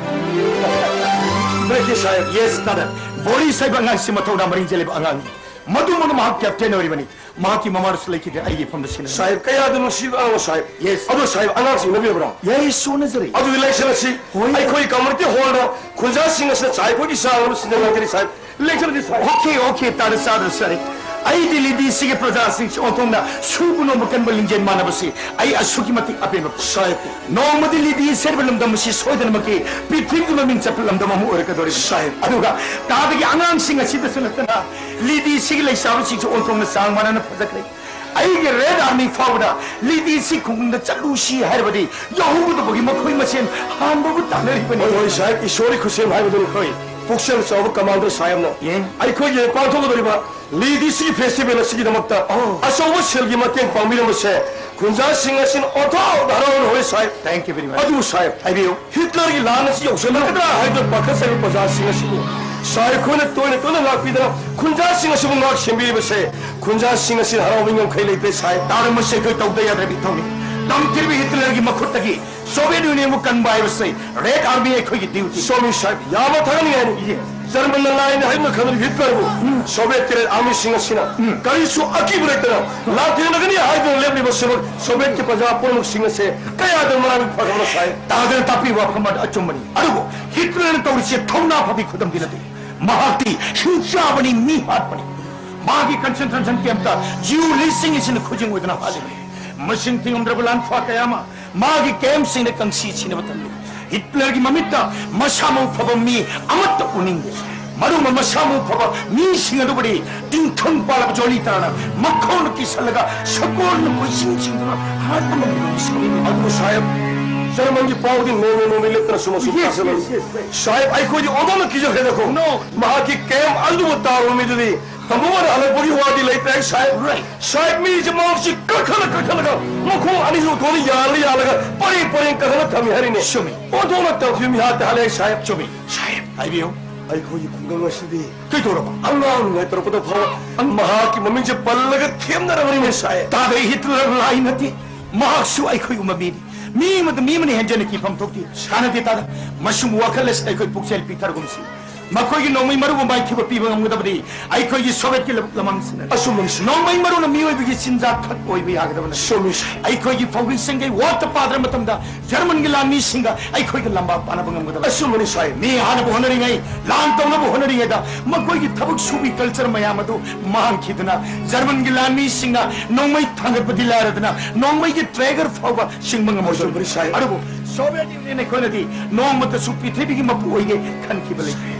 ꯕ꯭ꯔꯦꯛꯀꯤ ꯁꯥꯍꯦꯕ꯫ Yes, ꯇꯥꯗ꯫ ꯕꯣꯔꯤꯁ ꯍꯥꯏꯕ ꯑꯉꯥꯡꯁꯤ ꯃꯊꯧꯅꯥ ꯃꯔꯤꯡ ꯆꯦꯜꯂꯤꯕ ꯑꯉꯥꯡꯅꯤ꯫ ꯃꯗꯨꯃꯛꯅ ꯃꯍꯥꯛ ꯀꯦꯞꯇꯦꯟ ꯑꯣꯏꯔꯤꯕꯅꯤ꯫ ꯃꯍꯥꯛꯀꯤ ꯃꯃꯥꯅꯁꯨ ꯂꯩꯈꯤꯗꯦ, ꯑꯩꯒꯤ ꯏꯐꯝꯗ ꯁꯤꯟꯅꯔꯝꯃꯤ꯫ ꯁꯥꯍꯦꯕ, ꯀꯌꯥꯗ ꯅꯨꯡꯁꯤꯕ ꯑꯉꯥꯡꯅꯣ, ꯁꯥꯍꯦꯕ꯫ Yes. ꯑꯗꯣ, ꯁꯥꯍꯦꯕ, ꯑꯉꯥꯡꯁꯤꯡ ꯎꯅꯕꯤꯔꯕ꯭ꯔꯥ? Yes, ꯎꯅꯖꯔꯤ꯫ ꯑꯗꯨꯗꯤ ꯂꯦꯡꯁꯟ ꯑꯁꯤ ꯍꯣꯏ꯫ ꯑꯩꯈꯣꯏ ꯀꯝꯃ꯭ꯌꯨꯅꯤꯇꯤ ꯍꯣꯜꯗ ꯈꯨꯟꯖꯥꯁꯤꯡ ꯑꯁꯤꯅ ꯆꯥꯏ ꯑꯩꯈꯣꯏꯒꯤ ꯆꯥ ꯑꯃ ꯁꯤꯟꯖꯔꯛꯀꯅꯤ, ꯁꯥꯍꯦꯕ꯫ ꯂꯦꯡꯁꯟ ꯑꯁꯤ, ꯁꯥꯍꯦꯕ꯫ Okay, okay, ꯇꯥꯗ ꯆꯥꯗ꯭ꯔꯁꯨ ꯌꯥꯔꯦ꯫ ꯑꯩꯗꯤ ꯂꯤꯗꯤꯁꯤꯒꯤ ꯄ꯭ꯔꯖꯥꯁꯤꯡꯁꯤ ꯑꯣꯟꯊꯣꯛꯅ ꯁꯨꯕ ꯅꯣꯝꯕ ꯀꯟꯕ ꯂꯤꯡꯖꯦꯜ ꯃꯥꯟꯅꯕꯁꯤ ꯑꯩ ꯑꯁꯨꯛꯀꯤ ꯃꯇꯤꯛ ꯑꯄꯦꯟꯕ ꯐꯥꯎꯏ꯫ ꯁꯥꯍꯦꯕ꯫ ꯅꯣꯡꯃꯗꯤ ꯂꯤꯗꯤꯁꯤ ꯍꯥꯏꯔꯤꯕ ꯂꯝꯗꯝ ꯑꯁꯤ ꯁꯣꯏꯗꯅꯃꯛꯀꯤ ꯄ꯭ꯔꯤꯊꯤꯕꯤꯒꯤ ꯃꯃꯤꯡ ꯆꯠꯄ ꯂꯝꯗꯝ ꯑꯃ ꯑꯣꯏꯔꯛꯀꯗꯧꯔꯤꯕꯅꯤ꯫ ꯁꯥꯍꯦꯕ꯫ ꯑꯗꯨꯒ ꯇꯥꯗꯒꯤ ꯑꯉꯥꯡꯁꯤꯡ ꯑꯁꯤꯗꯁꯨ ꯅꯠꯇꯅ ꯂꯤꯗꯤꯁꯤꯒꯤ ꯂꯩꯁꯥꯕꯤꯁꯤꯡꯁꯨ ꯑꯣꯟꯊꯣꯛꯅ ꯆꯥꯡ ꯃꯥꯟꯅꯅ ꯐꯖꯈ꯭ꯔꯦ꯫ ꯑꯩꯒꯤ ꯔꯦꯗ ꯑꯥꯔꯃꯤ ꯐꯥꯎꯕꯗ ꯂꯤꯗꯤꯁꯤ ꯈꯨꯡꯒꯪꯗ ꯆꯠꯂꯨꯁꯤ ꯍꯥꯏꯔꯕꯗꯤ ꯌꯥꯍꯧꯒꯗꯕꯒꯤ ꯃꯈꯣꯏ ꯃꯁꯦꯟ ꯍꯥꯟꯕꯕꯨ ꯇꯥꯟꯅꯔꯤꯕꯅꯤ꯫ ꯍꯣꯏ, ꯍꯣꯏ, ꯁꯥꯍꯦꯕ, ꯏꯁꯣꯔꯒꯤ ꯈꯨꯠꯁꯦꯝ ꯍꯥꯏꯕꯗꯨꯅꯤ꯫ ꯍꯣꯏ꯫ ꯄꯨꯛꯆꯦꯜ ꯆꯥꯎꯕ ꯀꯃꯥꯟꯗꯔ ꯁꯥꯍꯦꯕꯅ ꯌꯦ꯫ ꯑꯩꯈꯣꯏꯒꯤ ꯄꯥꯡꯊꯣꯛꯀꯗꯧꯔꯤꯕ ꯂꯤꯗꯤꯁꯤꯒꯤ ꯐꯦꯁꯇꯤꯚꯦꯜ ꯑꯁꯤꯒꯤꯗꯃꯛꯇ ꯑꯣ꯫ ꯑꯆꯧꯕ ꯁꯦꯜꯒꯤ ꯃꯇꯦꯡ ꯄꯥꯡꯕꯤꯔꯝꯕꯁꯦ ꯈꯨꯟꯖꯥꯁꯤꯡ ꯑꯁꯤꯅ ꯑꯣꯟꯊꯣꯛꯅ ꯍꯔꯥꯎꯅ ꯍꯧꯔꯦ ꯁꯥꯍꯦꯕ꯫ Thank you very much. ꯑꯗꯨꯕꯨ ꯁꯥꯍꯦꯕ, ꯍꯥꯏꯕꯤꯌꯨ꯫ ꯍꯤꯠꯂꯔꯒꯤ ꯂꯥꯟ ꯑꯁꯤ ꯌꯧꯁꯤꯜꯂꯛꯀꯗ꯭ꯔꯥ ꯍꯥꯏꯗꯨꯅ ꯄꯥꯈꯠꯆꯔꯤꯕ ꯄ꯭ꯔꯖꯥꯁꯤꯡ ꯑꯁꯤꯕꯨ ꯁꯥꯍꯦꯕ ꯈꯣꯏꯅ ꯇꯣꯏꯅ ꯇꯣꯏꯅ ꯂꯥꯛꯄꯤꯗꯅ ꯈꯨꯟꯖꯥꯁꯤꯡ ꯑꯁꯤꯕꯨ ꯉꯥꯛ ꯁꯦꯝꯕꯤꯔꯤꯕꯁꯦ ꯈꯨꯟꯖꯥꯁꯤꯡ ꯑꯁꯤꯅ ꯍꯔꯥꯎꯕ ꯉꯝꯈꯩ ꯂꯩꯇ꯭ꯔꯦ ꯁꯥꯍꯦꯕ꯫ ꯇꯥꯔꯝꯕꯁꯦ ꯑꯩꯈꯣꯏ ꯇꯧꯗ ꯌꯥꯗ꯭ꯔꯕ ꯏꯊꯧꯅꯤ꯫ ꯇꯝꯊꯤꯔꯕ ꯍꯤꯠꯂꯔꯒꯤ ꯃꯈꯨꯠꯇꯒꯤ ꯁꯣꯚꯤꯌꯦꯠ ꯌꯨꯅꯤꯌꯟꯕꯨ ꯀꯟꯕ ꯍꯥꯏꯕꯁꯤ ꯔꯦꯗ ꯑꯥꯔꯃꯤ ꯑꯩꯈꯣꯏꯒꯤ ꯗ꯭ꯌꯨꯇꯤ꯫ ꯁꯣꯃꯤ ꯁꯥꯍꯦꯕ, ꯌꯥꯝꯅ ꯊꯥꯒꯠꯅꯤꯡꯉꯥꯏꯅꯤ꯫ ꯌꯦ꯫ ꯖꯔꯃꯟꯅ ꯂꯥꯏꯅ ꯍꯥꯏꯗꯨꯅ ꯈꯪꯅꯔꯤꯕ ꯍꯤꯠꯂꯔꯕꯨ ꯁꯣꯚꯤꯌꯦꯠꯀꯤ ꯔꯦꯗ ꯑꯥꯔꯃꯤꯁꯤꯡ ꯑꯁꯤꯅ ꯀꯔꯤꯁꯨ ꯑꯀꯤꯕ ꯂꯩꯇꯅ ꯂꯥꯟꯊꯦꯡꯅꯒꯅꯤ ꯍꯥꯏꯗꯨꯅ ꯂꯦꯞꯂꯤꯕꯁꯤꯃꯛ ꯁꯣꯚꯤꯌꯦꯠꯀꯤ ꯄ꯭ꯔꯖꯥ ꯄꯨꯝꯅꯃꯛꯁꯤꯡ ꯑꯁꯦ ꯀꯌꯥꯗ ꯃꯔꯥꯏꯕꯛ ꯐꯈ꯭ꯔꯕ ꯁꯥꯍꯦꯕ꯫ ꯇꯥꯗꯅ ꯇꯥꯛꯄꯤꯕ ꯋꯥꯐꯝ ꯑꯗꯨ ꯑꯆꯨꯝꯕꯅꯤ꯫ ꯑꯗꯨꯕꯨ ꯍꯤꯠꯂꯔꯅ ꯇꯧꯔꯤꯁꯦ ꯊꯧꯅꯥ ꯐꯕꯤ ꯈꯨꯗꯝꯗꯤ ꯅꯠꯇꯦ꯫ ꯃꯍꯥꯛꯇꯤ ꯍꯤꯡꯆꯥꯕꯅꯤ, ꯃꯤ ꯍꯥꯠꯄꯅꯤ꯫ ꯃꯥꯒꯤ concentration campꯇ ꯖꯤꯌꯨ ꯂꯤꯁꯤꯡ ꯑꯁꯤꯅ ꯈꯨꯖꯤꯡ ꯑꯣꯏꯗꯨꯅ ꯍꯥꯠꯂꯤꯕꯅꯤ꯫ ꯃꯁꯤꯡ ꯊꯤꯉꯝꯗ꯭ꯔꯕ ꯂꯥꯟꯐꯥ ꯀꯌꯥ ꯑꯃ ꯃꯥꯒꯤ campꯁꯤꯡꯗ ꯀꯪꯁꯤ ꯁꯤꯅꯕ ꯊꯝꯂꯤ꯫ ꯍꯤꯠꯂꯔꯒꯤ ꯃꯃꯤꯠꯇ ꯃꯁꯥ ꯃꯎ ꯐꯕ ꯃꯤ ꯑꯃꯠꯇ ꯎꯅꯤꯡꯗꯦ꯫ ꯃꯔꯨꯝꯕ ꯃꯁꯥ ꯃꯎ ꯐꯕ ꯃꯤꯁꯤꯡ ꯑꯗꯨꯕꯨꯗꯤ ꯇꯤꯡꯈꯪ ꯄꯥꯜꯂꯕ ꯖꯣꯂꯤ ꯇꯔꯥꯅ ꯃꯈꯣꯡꯅ ꯀꯤꯁꯜꯂꯒ ꯁꯒꯣꯜꯅ ꯀꯣꯏꯆꯤꯡ ꯆꯤꯡꯗꯨꯅ ꯍꯥꯠꯄ ꯉꯝꯂꯤꯕ ꯃꯤꯁꯛꯅꯤ꯫ ꯑꯗꯨꯕꯨ ꯁꯥꯍꯦꯕ, ꯖꯔꯃꯟꯒꯤ ꯄꯥꯎꯗꯤ ꯅꯣꯡꯃ ꯅꯣꯡꯃꯒꯤ ꯂꯦꯞꯇꯅ ꯁꯨꯝ ꯑꯁꯨꯝ Yes, ꯇꯥꯁꯤꯜꯂꯛꯏ꯫ yes, yes, yes. ꯁꯥꯍꯦꯕ, ꯑꯩꯈꯣꯏꯗꯤ ꯑꯣꯟꯊꯣꯛꯅ ꯀꯤꯖꯈ꯭ꯔꯦꯗꯀꯣ꯫ No. ꯃꯍꯥꯛꯀꯤ camp ꯑꯗꯨꯕꯨ ꯇꯥꯔꯨꯕ ꯃꯤꯗꯨꯗꯤ ꯊꯃꯣꯏꯅ ꯍꯜꯂꯛꯄꯒꯤ ꯋꯥꯗꯤ ꯂꯩꯇ꯭ꯔꯦ ꯁꯥꯍꯦꯕ꯫ Right. ꯁꯥꯍꯦꯕ, ꯃꯤꯁꯦ ꯃꯍꯥꯛꯁꯤ ꯀꯛꯊꯠꯂ ꯀꯛꯊꯠꯂꯒ ꯃꯈꯣꯡ ꯑꯅꯤꯁꯤ ꯊꯣꯛꯅ ꯌꯥꯜꯂ ꯌꯥꯜꯂꯒ ꯄꯔꯦꯡ ꯄꯔꯦꯡ ꯀꯛꯊꯠꯂ ꯊꯝꯃꯤ ꯍꯥꯏꯔꯤꯅꯦ꯫ ꯆꯨꯝꯃꯤ꯫ ꯑꯣꯟꯊꯣꯛꯅ ꯇꯝꯊꯤꯕ ꯃꯤꯍꯥꯠꯇ ꯍꯥꯠꯂꯦ ꯁꯥꯍꯦꯕ꯫ ꯆꯨꯝꯃꯤ꯫ ꯁꯥꯍꯦꯕ, ꯍꯥꯏꯕꯤꯌꯨ꯫ ꯑꯩꯈꯣꯏꯒꯤ ꯈꯨꯡꯒꯪ ꯑꯁꯤꯗꯤ ꯀꯩꯗꯧꯔꯕ? ꯑꯉꯥꯡ ꯑꯣꯏꯔꯤꯉꯩ ꯇꯧꯔꯛꯄꯗ ꯐꯥꯎꯕ ꯃꯍꯥꯛꯀꯤ ꯃꯃꯤꯡꯁꯦ ꯄꯜꯂꯒ ꯊꯦꯝꯅꯔꯕꯅꯤꯅꯦ ꯁꯥꯍꯦꯕ꯫ ꯇꯥꯗ, ꯍꯤꯠꯂꯔ ꯂꯥꯏ ꯅꯠꯇꯦ꯫ ꯃꯍꯥꯛꯁꯨ ꯑꯩꯈꯣꯏꯒꯨꯝꯕ ꯃꯤꯅꯤ꯫ ꯃꯤ ꯑꯃꯗ ꯃꯤ ꯑꯃꯅ ꯍꯦꯟꯖꯟꯅ ꯀꯤꯐꯝ ꯊꯣꯛꯇꯦ꯫ ꯀꯥꯟꯅꯗꯦ ꯇꯥꯗ꯫ ꯃꯁꯤꯒꯨꯝꯕ ꯋꯥꯈꯜ ꯑꯁꯤꯗ ꯑꯩꯈꯣꯏ ꯄꯨꯛꯆꯦꯜ ꯄꯤꯛꯊꯔꯒꯨꯝꯁꯤ꯫ ꯃꯈꯣꯏꯒꯤ ꯅꯣꯡꯃꯩ ꯃꯔꯨꯕꯨ ꯃꯥꯏꯊꯤꯕ ꯄꯤꯕ ꯉꯝꯒꯗꯕꯗꯤ ꯑꯩꯈꯣꯏꯒꯤ ꯁꯣꯚꯤꯌꯦꯠꯀꯤ ꯂꯝ-, ꯂꯃꯥꯡꯁꯤꯡꯅꯅꯤ꯫ ꯑꯆꯨꯝꯕꯅꯤ ꯁꯥꯍꯦꯕ꯫ ꯅꯣꯡꯃꯩ ꯃꯔꯨꯅ ꯃꯤꯑꯣꯏꯕꯒꯤ ꯆꯤꯟꯖꯥꯛ ꯈꯛ ꯑꯣꯏꯕ ꯌꯥꯒꯗꯕ ꯅꯠꯇꯦ꯫ ꯆꯨꯝꯃꯤ ꯁꯥꯍꯦꯕ꯫ ꯑꯩꯈꯣꯏꯒꯤ ꯐꯧꯒꯤ ꯁꯪꯒꯩ ꯋꯥꯠꯇ ꯄꯥꯗ꯭ꯔ ꯃꯇꯝꯗ ꯖꯔꯃꯟꯒꯤ ꯂꯥꯟꯃꯤꯁꯤꯡꯒ ꯑꯩꯈꯣꯏꯒ ꯂꯝꯕꯥ ꯄꯥꯅꯕ ꯉꯝꯒꯗꯕ꯫ ꯑꯆꯨꯝꯕꯅꯤ ꯁꯥꯍꯦꯕ꯫ ꯃꯤ ꯍꯥꯠꯅꯕ ꯍꯣꯠꯅꯔꯤꯉꯩ, ꯂꯥꯟ ꯇꯧꯅꯕ ꯍꯣꯠꯅꯔꯤꯉꯩꯗ ꯃꯈꯣꯏꯒꯤ ꯊꯕꯛ ꯁꯨꯕꯤ culture ꯃꯌꯥꯝ ꯑꯗꯨ ꯃꯥꯡꯈꯤꯗꯅ ꯖꯔꯃꯟꯒꯤ ꯂꯥꯟꯃꯤꯁꯤꯡꯅ ꯅꯣꯡꯃꯩ ꯊꯥꯡꯒꯠꯄꯗꯤ ꯂꯥꯏꯔꯗꯅ ꯅꯣꯡꯃꯩꯒꯤ trigger ꯐꯥꯎꯕ ꯁꯤꯡꯕ ꯉꯝꯃꯣꯏꯗꯧꯔꯤꯕꯅꯤ꯫ ꯑꯆꯨꯝꯕꯅꯤ ꯁꯥꯍꯦꯕ꯫ ꯑꯗꯨꯕꯨ ꯁꯣꯚꯤꯌꯦꯠ ꯌꯨꯅꯤꯌꯟ ꯑꯩꯈꯣꯏꯅꯗꯤ ꯅꯣꯡꯃꯇꯁꯨ ꯄ꯭ꯔꯤꯊꯤꯕꯤꯒꯤ ꯃꯄꯨ ꯑꯣꯏꯒꯦ ꯈꯟꯈꯤꯕ ꯂꯩꯇꯦ꯫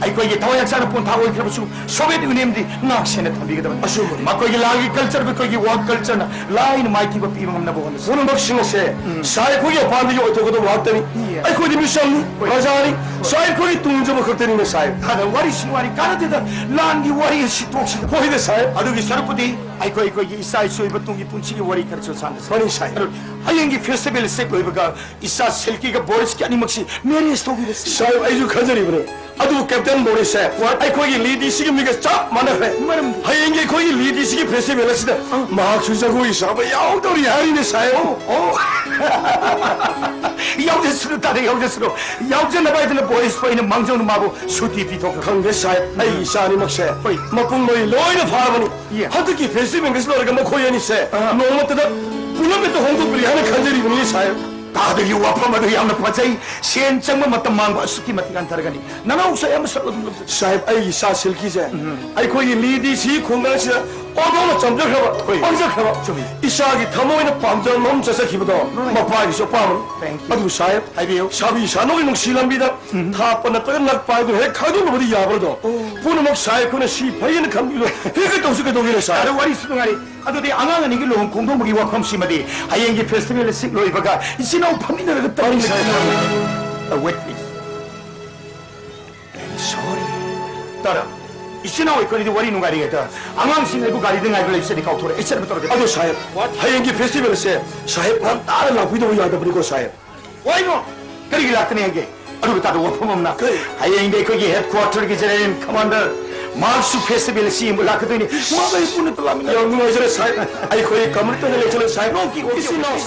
ꯑꯩꯈꯣꯏꯒꯤ ꯊꯋꯥꯏ ꯍꯛꯆꯥꯡꯅ ꯄꯣꯟꯊꯥ ꯑꯣꯏꯈ꯭ꯔꯕꯁꯨ, ꯁꯣꯚꯤꯌꯦꯠ ꯌꯨꯅꯤꯌꯟꯗꯤ ꯉꯥꯛ ꯁꯦꯟꯅ ꯊꯝꯕꯤꯒꯗꯕꯅꯤ꯫ ꯑꯆꯨꯝꯕꯅꯤ꯫ ꯃꯈꯣꯏꯒꯤ ꯂꯥꯟꯒꯤ ꯀꯜꯆꯔꯕꯨ ꯑꯩꯈꯣꯏꯒꯤ ꯋꯥꯔꯛ ꯀꯜꯆꯔꯅ ꯂꯥꯏꯅ ꯃꯥꯏꯊꯤꯕ ꯄꯤꯕ ꯉꯝꯅꯕ ꯍꯣꯠꯅꯁꯤ꯫ ꯄꯨꯝꯅꯃꯛꯁꯤꯡ ꯑꯁꯦ ꯁꯥꯏ ꯑꯩꯈꯣꯏꯒꯤ ꯑꯄꯥꯝꯕꯒꯤ ꯑꯣꯏꯊꯣꯛꯀꯗꯕ ꯉꯥꯛꯇꯅꯤ꯫ ꯌꯦ꯫ ꯑꯩꯈꯣꯏꯗꯤ ꯃꯤꯁꯛꯅꯤ, ꯍꯣꯏ꯫ ꯄ꯭ꯔꯖꯥꯅꯤ꯫ ꯍꯣꯏ꯫ ꯁꯥꯏ ꯑꯩꯈꯣꯏꯒꯤ ꯇꯨꯡꯖꯕ ꯈꯛꯇꯅꯤꯅꯦ ꯁꯥꯏ꯫ ꯑꯗ ꯋꯥꯔꯤꯁꯤ ꯋꯥꯔꯤ ꯀꯥꯟꯅꯗꯦꯗ, ꯂꯥꯟꯒꯤ ꯋꯥꯔꯤ ꯑꯁꯤ ꯇꯣꯛꯁꯤꯗ꯫ ꯍꯣꯏꯗ ꯁꯥꯏ꯫ ꯑꯗꯨꯒꯤ ꯁꯔꯨꯛꯄꯨꯗꯤ ꯑꯩꯈꯣꯏ ꯑꯩꯈꯣꯏꯒꯤ ꯏꯆꯥ ꯏꯁꯨ ꯑꯣꯏꯕ ꯇꯨꯡꯒꯤ ꯄꯨꯟꯁꯤꯒꯤ ꯋꯥꯔꯤ ꯈꯔꯁꯨ ꯁꯥꯟꯅꯁꯤ꯫ ꯃꯥꯅꯤ ꯁꯥꯏ꯫ ꯑꯗꯨ ꯍꯌꯦꯡꯒꯤ ꯐꯦꯁꯇꯤꯚꯦꯜ ꯑꯁꯤ ꯂꯣꯏꯕꯒ ꯏꯆꯥ ꯁꯤꯜꯀꯤꯒ ꯕꯣꯔꯤꯁꯀꯤ ꯑꯅꯤꯃꯛꯁꯤ ꯃꯦꯔꯤꯌꯦꯖ ꯇꯧꯕꯤꯔꯁꯤ꯫ ꯁꯥꯏ, ꯑꯩꯁꯨ ꯈꯟꯖꯔꯤꯕꯅꯤ꯫ ꯑꯗꯨꯕꯨ ꯀꯦꯞꯇꯦꯟ ꯃꯣꯔꯤꯁꯁꯦ ꯑꯩꯈꯣꯏꯒꯤ ꯂꯤꯗꯤꯁꯤꯒꯤ ꯃꯤꯒ ꯆꯞ ꯃꯥꯟꯅꯈ꯭ꯔꯦ꯫ ꯃꯔꯝꯗꯤ? ꯍꯌꯦꯡꯒꯤ ꯑꯩꯈꯣꯏꯒꯤ ꯂꯤꯗꯤꯁꯤꯒꯤ ꯐꯦꯁꯇꯤꯚꯦꯜ ꯑꯁꯤꯗ ꯃꯍꯥꯛꯁꯨ ꯖꯒꯣꯏ ꯁꯥꯕ ꯌꯥꯎꯗꯧꯔꯤ ꯍꯥꯏꯔꯤꯅꯦ ꯁꯥꯏ꯫ ꯑꯣ꯫ ꯌꯥꯎꯖꯁꯅꯨ ꯇꯥꯗ, ꯌꯥꯎꯖꯁꯅꯨ꯫ ꯌꯥꯎꯖꯅꯕ ꯍꯥꯏꯗꯅ ꯕꯣꯔꯤꯁꯄꯨ ꯑꯩꯅ ꯃꯥꯡꯖꯧꯅ ꯃꯥꯕꯨ ꯁꯨꯇꯤ ꯄꯤꯊꯣꯛꯈ꯭ꯔꯦ꯫ ꯈꯪꯗꯦ ꯁꯥꯏ, ꯑꯩ ꯏꯆꯥ ꯑꯅꯤꯃꯛꯁꯦ ꯍꯣꯏ꯫ ꯃꯄꯨꯡ ꯃꯔꯩ ꯂꯣꯏꯅ ꯐꯥꯔꯕꯅꯤ꯫ ꯌꯦ꯫ ꯍꯟꯗꯛꯀꯤ ꯐꯦꯁꯇꯤꯚꯦꯜꯒꯤꯁꯤ ꯂꯣꯏꯔꯒ ꯃꯈꯣꯏ ꯑꯅꯤꯁꯦ ꯑꯥ꯫ ꯅꯣꯡꯃꯇꯗ ꯄꯨꯂꯞ ꯍꯦꯛꯇ ꯍꯣꯡꯗꯣꯛꯄꯤꯔꯦ ꯍꯥꯏꯅ ꯈꯟꯖꯔꯤꯕꯅꯤ ꯁꯥꯏ꯫ ꯇꯥꯗꯒꯤ ꯋꯥꯐꯝ ꯑꯗꯨ ꯌꯥꯝꯅ ꯐꯖꯩ꯫ ꯁꯦꯟ ꯆꯪꯕ ꯃꯇꯝ ꯃꯥꯡꯕ ꯑꯁꯨꯛꯀꯤ ꯃꯇꯤꯛ ꯍꯟꯊꯔꯒꯅꯤ꯫ ꯅꯅꯥꯎꯁꯨ ꯑꯌꯥꯝꯕ ꯁꯔꯨꯛ ꯑꯗꯨꯝ ꯂꯧꯖꯩ꯫ ꯁꯥꯍꯦꯕ, ꯑꯩ ꯏꯆꯥ ꯁꯤꯜꯀꯤꯁꯦ ꯎꯝ꯫ ꯑꯩꯈꯣꯏꯒꯤ ꯂꯤꯗꯤꯁꯤ ꯈꯨꯡꯒꯪꯁꯤꯗ ꯑꯣꯟꯊꯣꯛꯅ ꯆꯝꯖꯈ꯭ꯔꯕ, ꯍꯣꯏ꯫ ꯄꯪꯖꯈ꯭ꯔꯕ, ꯆꯨꯝꯃꯤ꯫ ꯏꯆꯥꯒꯤ ꯊꯃꯣꯏꯅ ꯄꯥꯝꯖꯕ ꯃꯐꯝ ꯆꯠꯆꯈꯤꯕꯗꯣ ꯍꯣꯏ꯫ ꯃꯄꯥꯒꯤꯁꯨ ꯑꯄꯥꯝꯕꯅꯤ꯫ Thank you꯫ ꯑꯗꯨꯕꯨ ꯁꯥꯍꯦꯕ, ꯍꯥꯏꯕꯤꯌꯨ꯫ ꯁꯥꯕꯤ ꯁꯥꯅꯧꯒꯤ ꯅꯨꯡꯁꯤ ꯂꯝꯕꯤꯗ ꯎꯝ꯫ ꯊꯥꯞꯄ ꯅꯠꯇ꯭ꯔꯒ ꯅꯛꯄ ꯍꯥꯏꯗꯨ ꯍꯦꯛ ꯈꯥꯏꯗꯣꯛꯅꯕꯗꯤ ꯌꯥꯕ꯭ꯔꯗꯣ? ꯑꯣ꯫ ꯄꯨꯝꯅꯃꯛ ꯁꯥꯍꯦꯕ ꯑꯩꯈꯣꯏꯅ ꯁꯤ ꯐꯩꯌꯦꯅ ꯈꯟꯕꯤꯕꯗꯣ ꯍꯦꯛꯇ ꯇꯧꯁꯤ ꯀꯩꯗꯧꯒꯦꯅꯦ ꯁꯥꯍꯦꯕ? ꯑꯗꯣ ꯋꯥꯔꯤꯁꯨ ꯅꯨꯡꯉꯥꯏꯔꯤ꯫ ꯑꯗꯨꯗꯤ ꯑꯉꯥꯡ ꯑꯅꯤꯒꯤ ꯂꯨꯍꯣꯡ ꯈꯣꯡꯗꯣꯡꯕꯒꯤ ꯋꯥꯐꯝꯁꯤꯃꯗꯤ ꯍꯌꯦꯡꯒꯤ ꯐꯦꯁꯇꯤꯚꯦꯜ ꯑꯁꯤ ꯂꯣꯏꯕꯒ ꯏꯆꯤꯟ ꯏꯅꯥꯎ ꯐꯝꯃꯤꯟꯅꯔꯒ ꯇꯧꯔꯁꯤ꯫ ꯐꯔꯦ, ꯁꯥꯔ꯫ Uh, wait, please. I'm sorry. ꯇꯥꯔꯥ, ꯏꯆꯤꯟ ꯏꯅꯥꯎ ꯑꯩꯈꯣꯏꯗꯤ ꯋꯥꯔꯤ ꯅꯨꯡꯉꯥꯏꯔꯤꯉꯩꯗ ꯑꯉꯥꯡꯁꯤꯡ ꯑꯩꯕꯨ ꯒꯥꯔꯤꯗ ꯉꯥꯏꯕ ꯂꯩꯕꯁꯤꯗꯤ ꯀꯥꯎꯊꯣꯔꯛꯑꯦ꯫ ꯑꯩ ꯆꯠꯅꯕ ꯇꯧꯔꯒꯦ꯫ ꯑꯗꯣ ꯁꯥꯍꯦꯕ, ꯍꯌꯦꯡꯒꯤ ꯐꯦꯁꯇꯤꯚꯦꯜ ꯑꯁꯦ ꯁꯥꯍꯦꯕ ꯉꯟꯇꯥꯅ ꯂꯥꯛꯄꯤꯗꯕ ꯌꯥꯗꯕꯅꯤꯀꯣ ꯁꯥꯍꯦꯕ꯫ ꯋꯥꯏꯅꯣ? ꯀꯔꯤꯒꯤ ꯂꯥꯛꯇꯅꯤ ꯍꯥꯏꯒꯦ? ꯑꯗꯨꯒ ꯇꯥꯗ ꯋꯥꯐꯝ ꯑꯃꯅ, ꯀꯔꯤ? ꯍꯌꯦꯡꯗꯤ ꯑꯩꯈꯣꯏꯒꯤ ꯍꯦꯗ ꯀ꯭ꯋꯥꯔꯇꯔꯒꯤ ꯖꯦꯅꯔꯦꯜ ꯀꯃꯥꯟꯗꯔ ꯃꯥꯔꯛꯁꯨ ꯐꯦꯁꯇꯤꯚꯦꯜ ꯑꯁꯤ ꯌꯦꯡꯕ ꯂꯥꯛꯀꯗꯣꯏꯅꯤ꯫ ꯃꯥꯒ ꯑꯩ ꯄꯨꯟꯅ ꯂꯥꯛꯃꯤꯟꯅ- ꯌꯥꯝ ꯅꯨꯡꯉꯥꯏꯖꯔꯦ ꯁꯥꯍꯦꯕ꯫ ꯑꯩꯈꯣꯏ ꯀꯝꯃꯨꯅꯤꯇꯤꯗ ꯂꯩꯖꯔꯦ ꯁꯥꯍꯦꯕ꯫ Okay, okay, okay. ꯏꯆꯤꯟ ꯏꯅꯥꯎ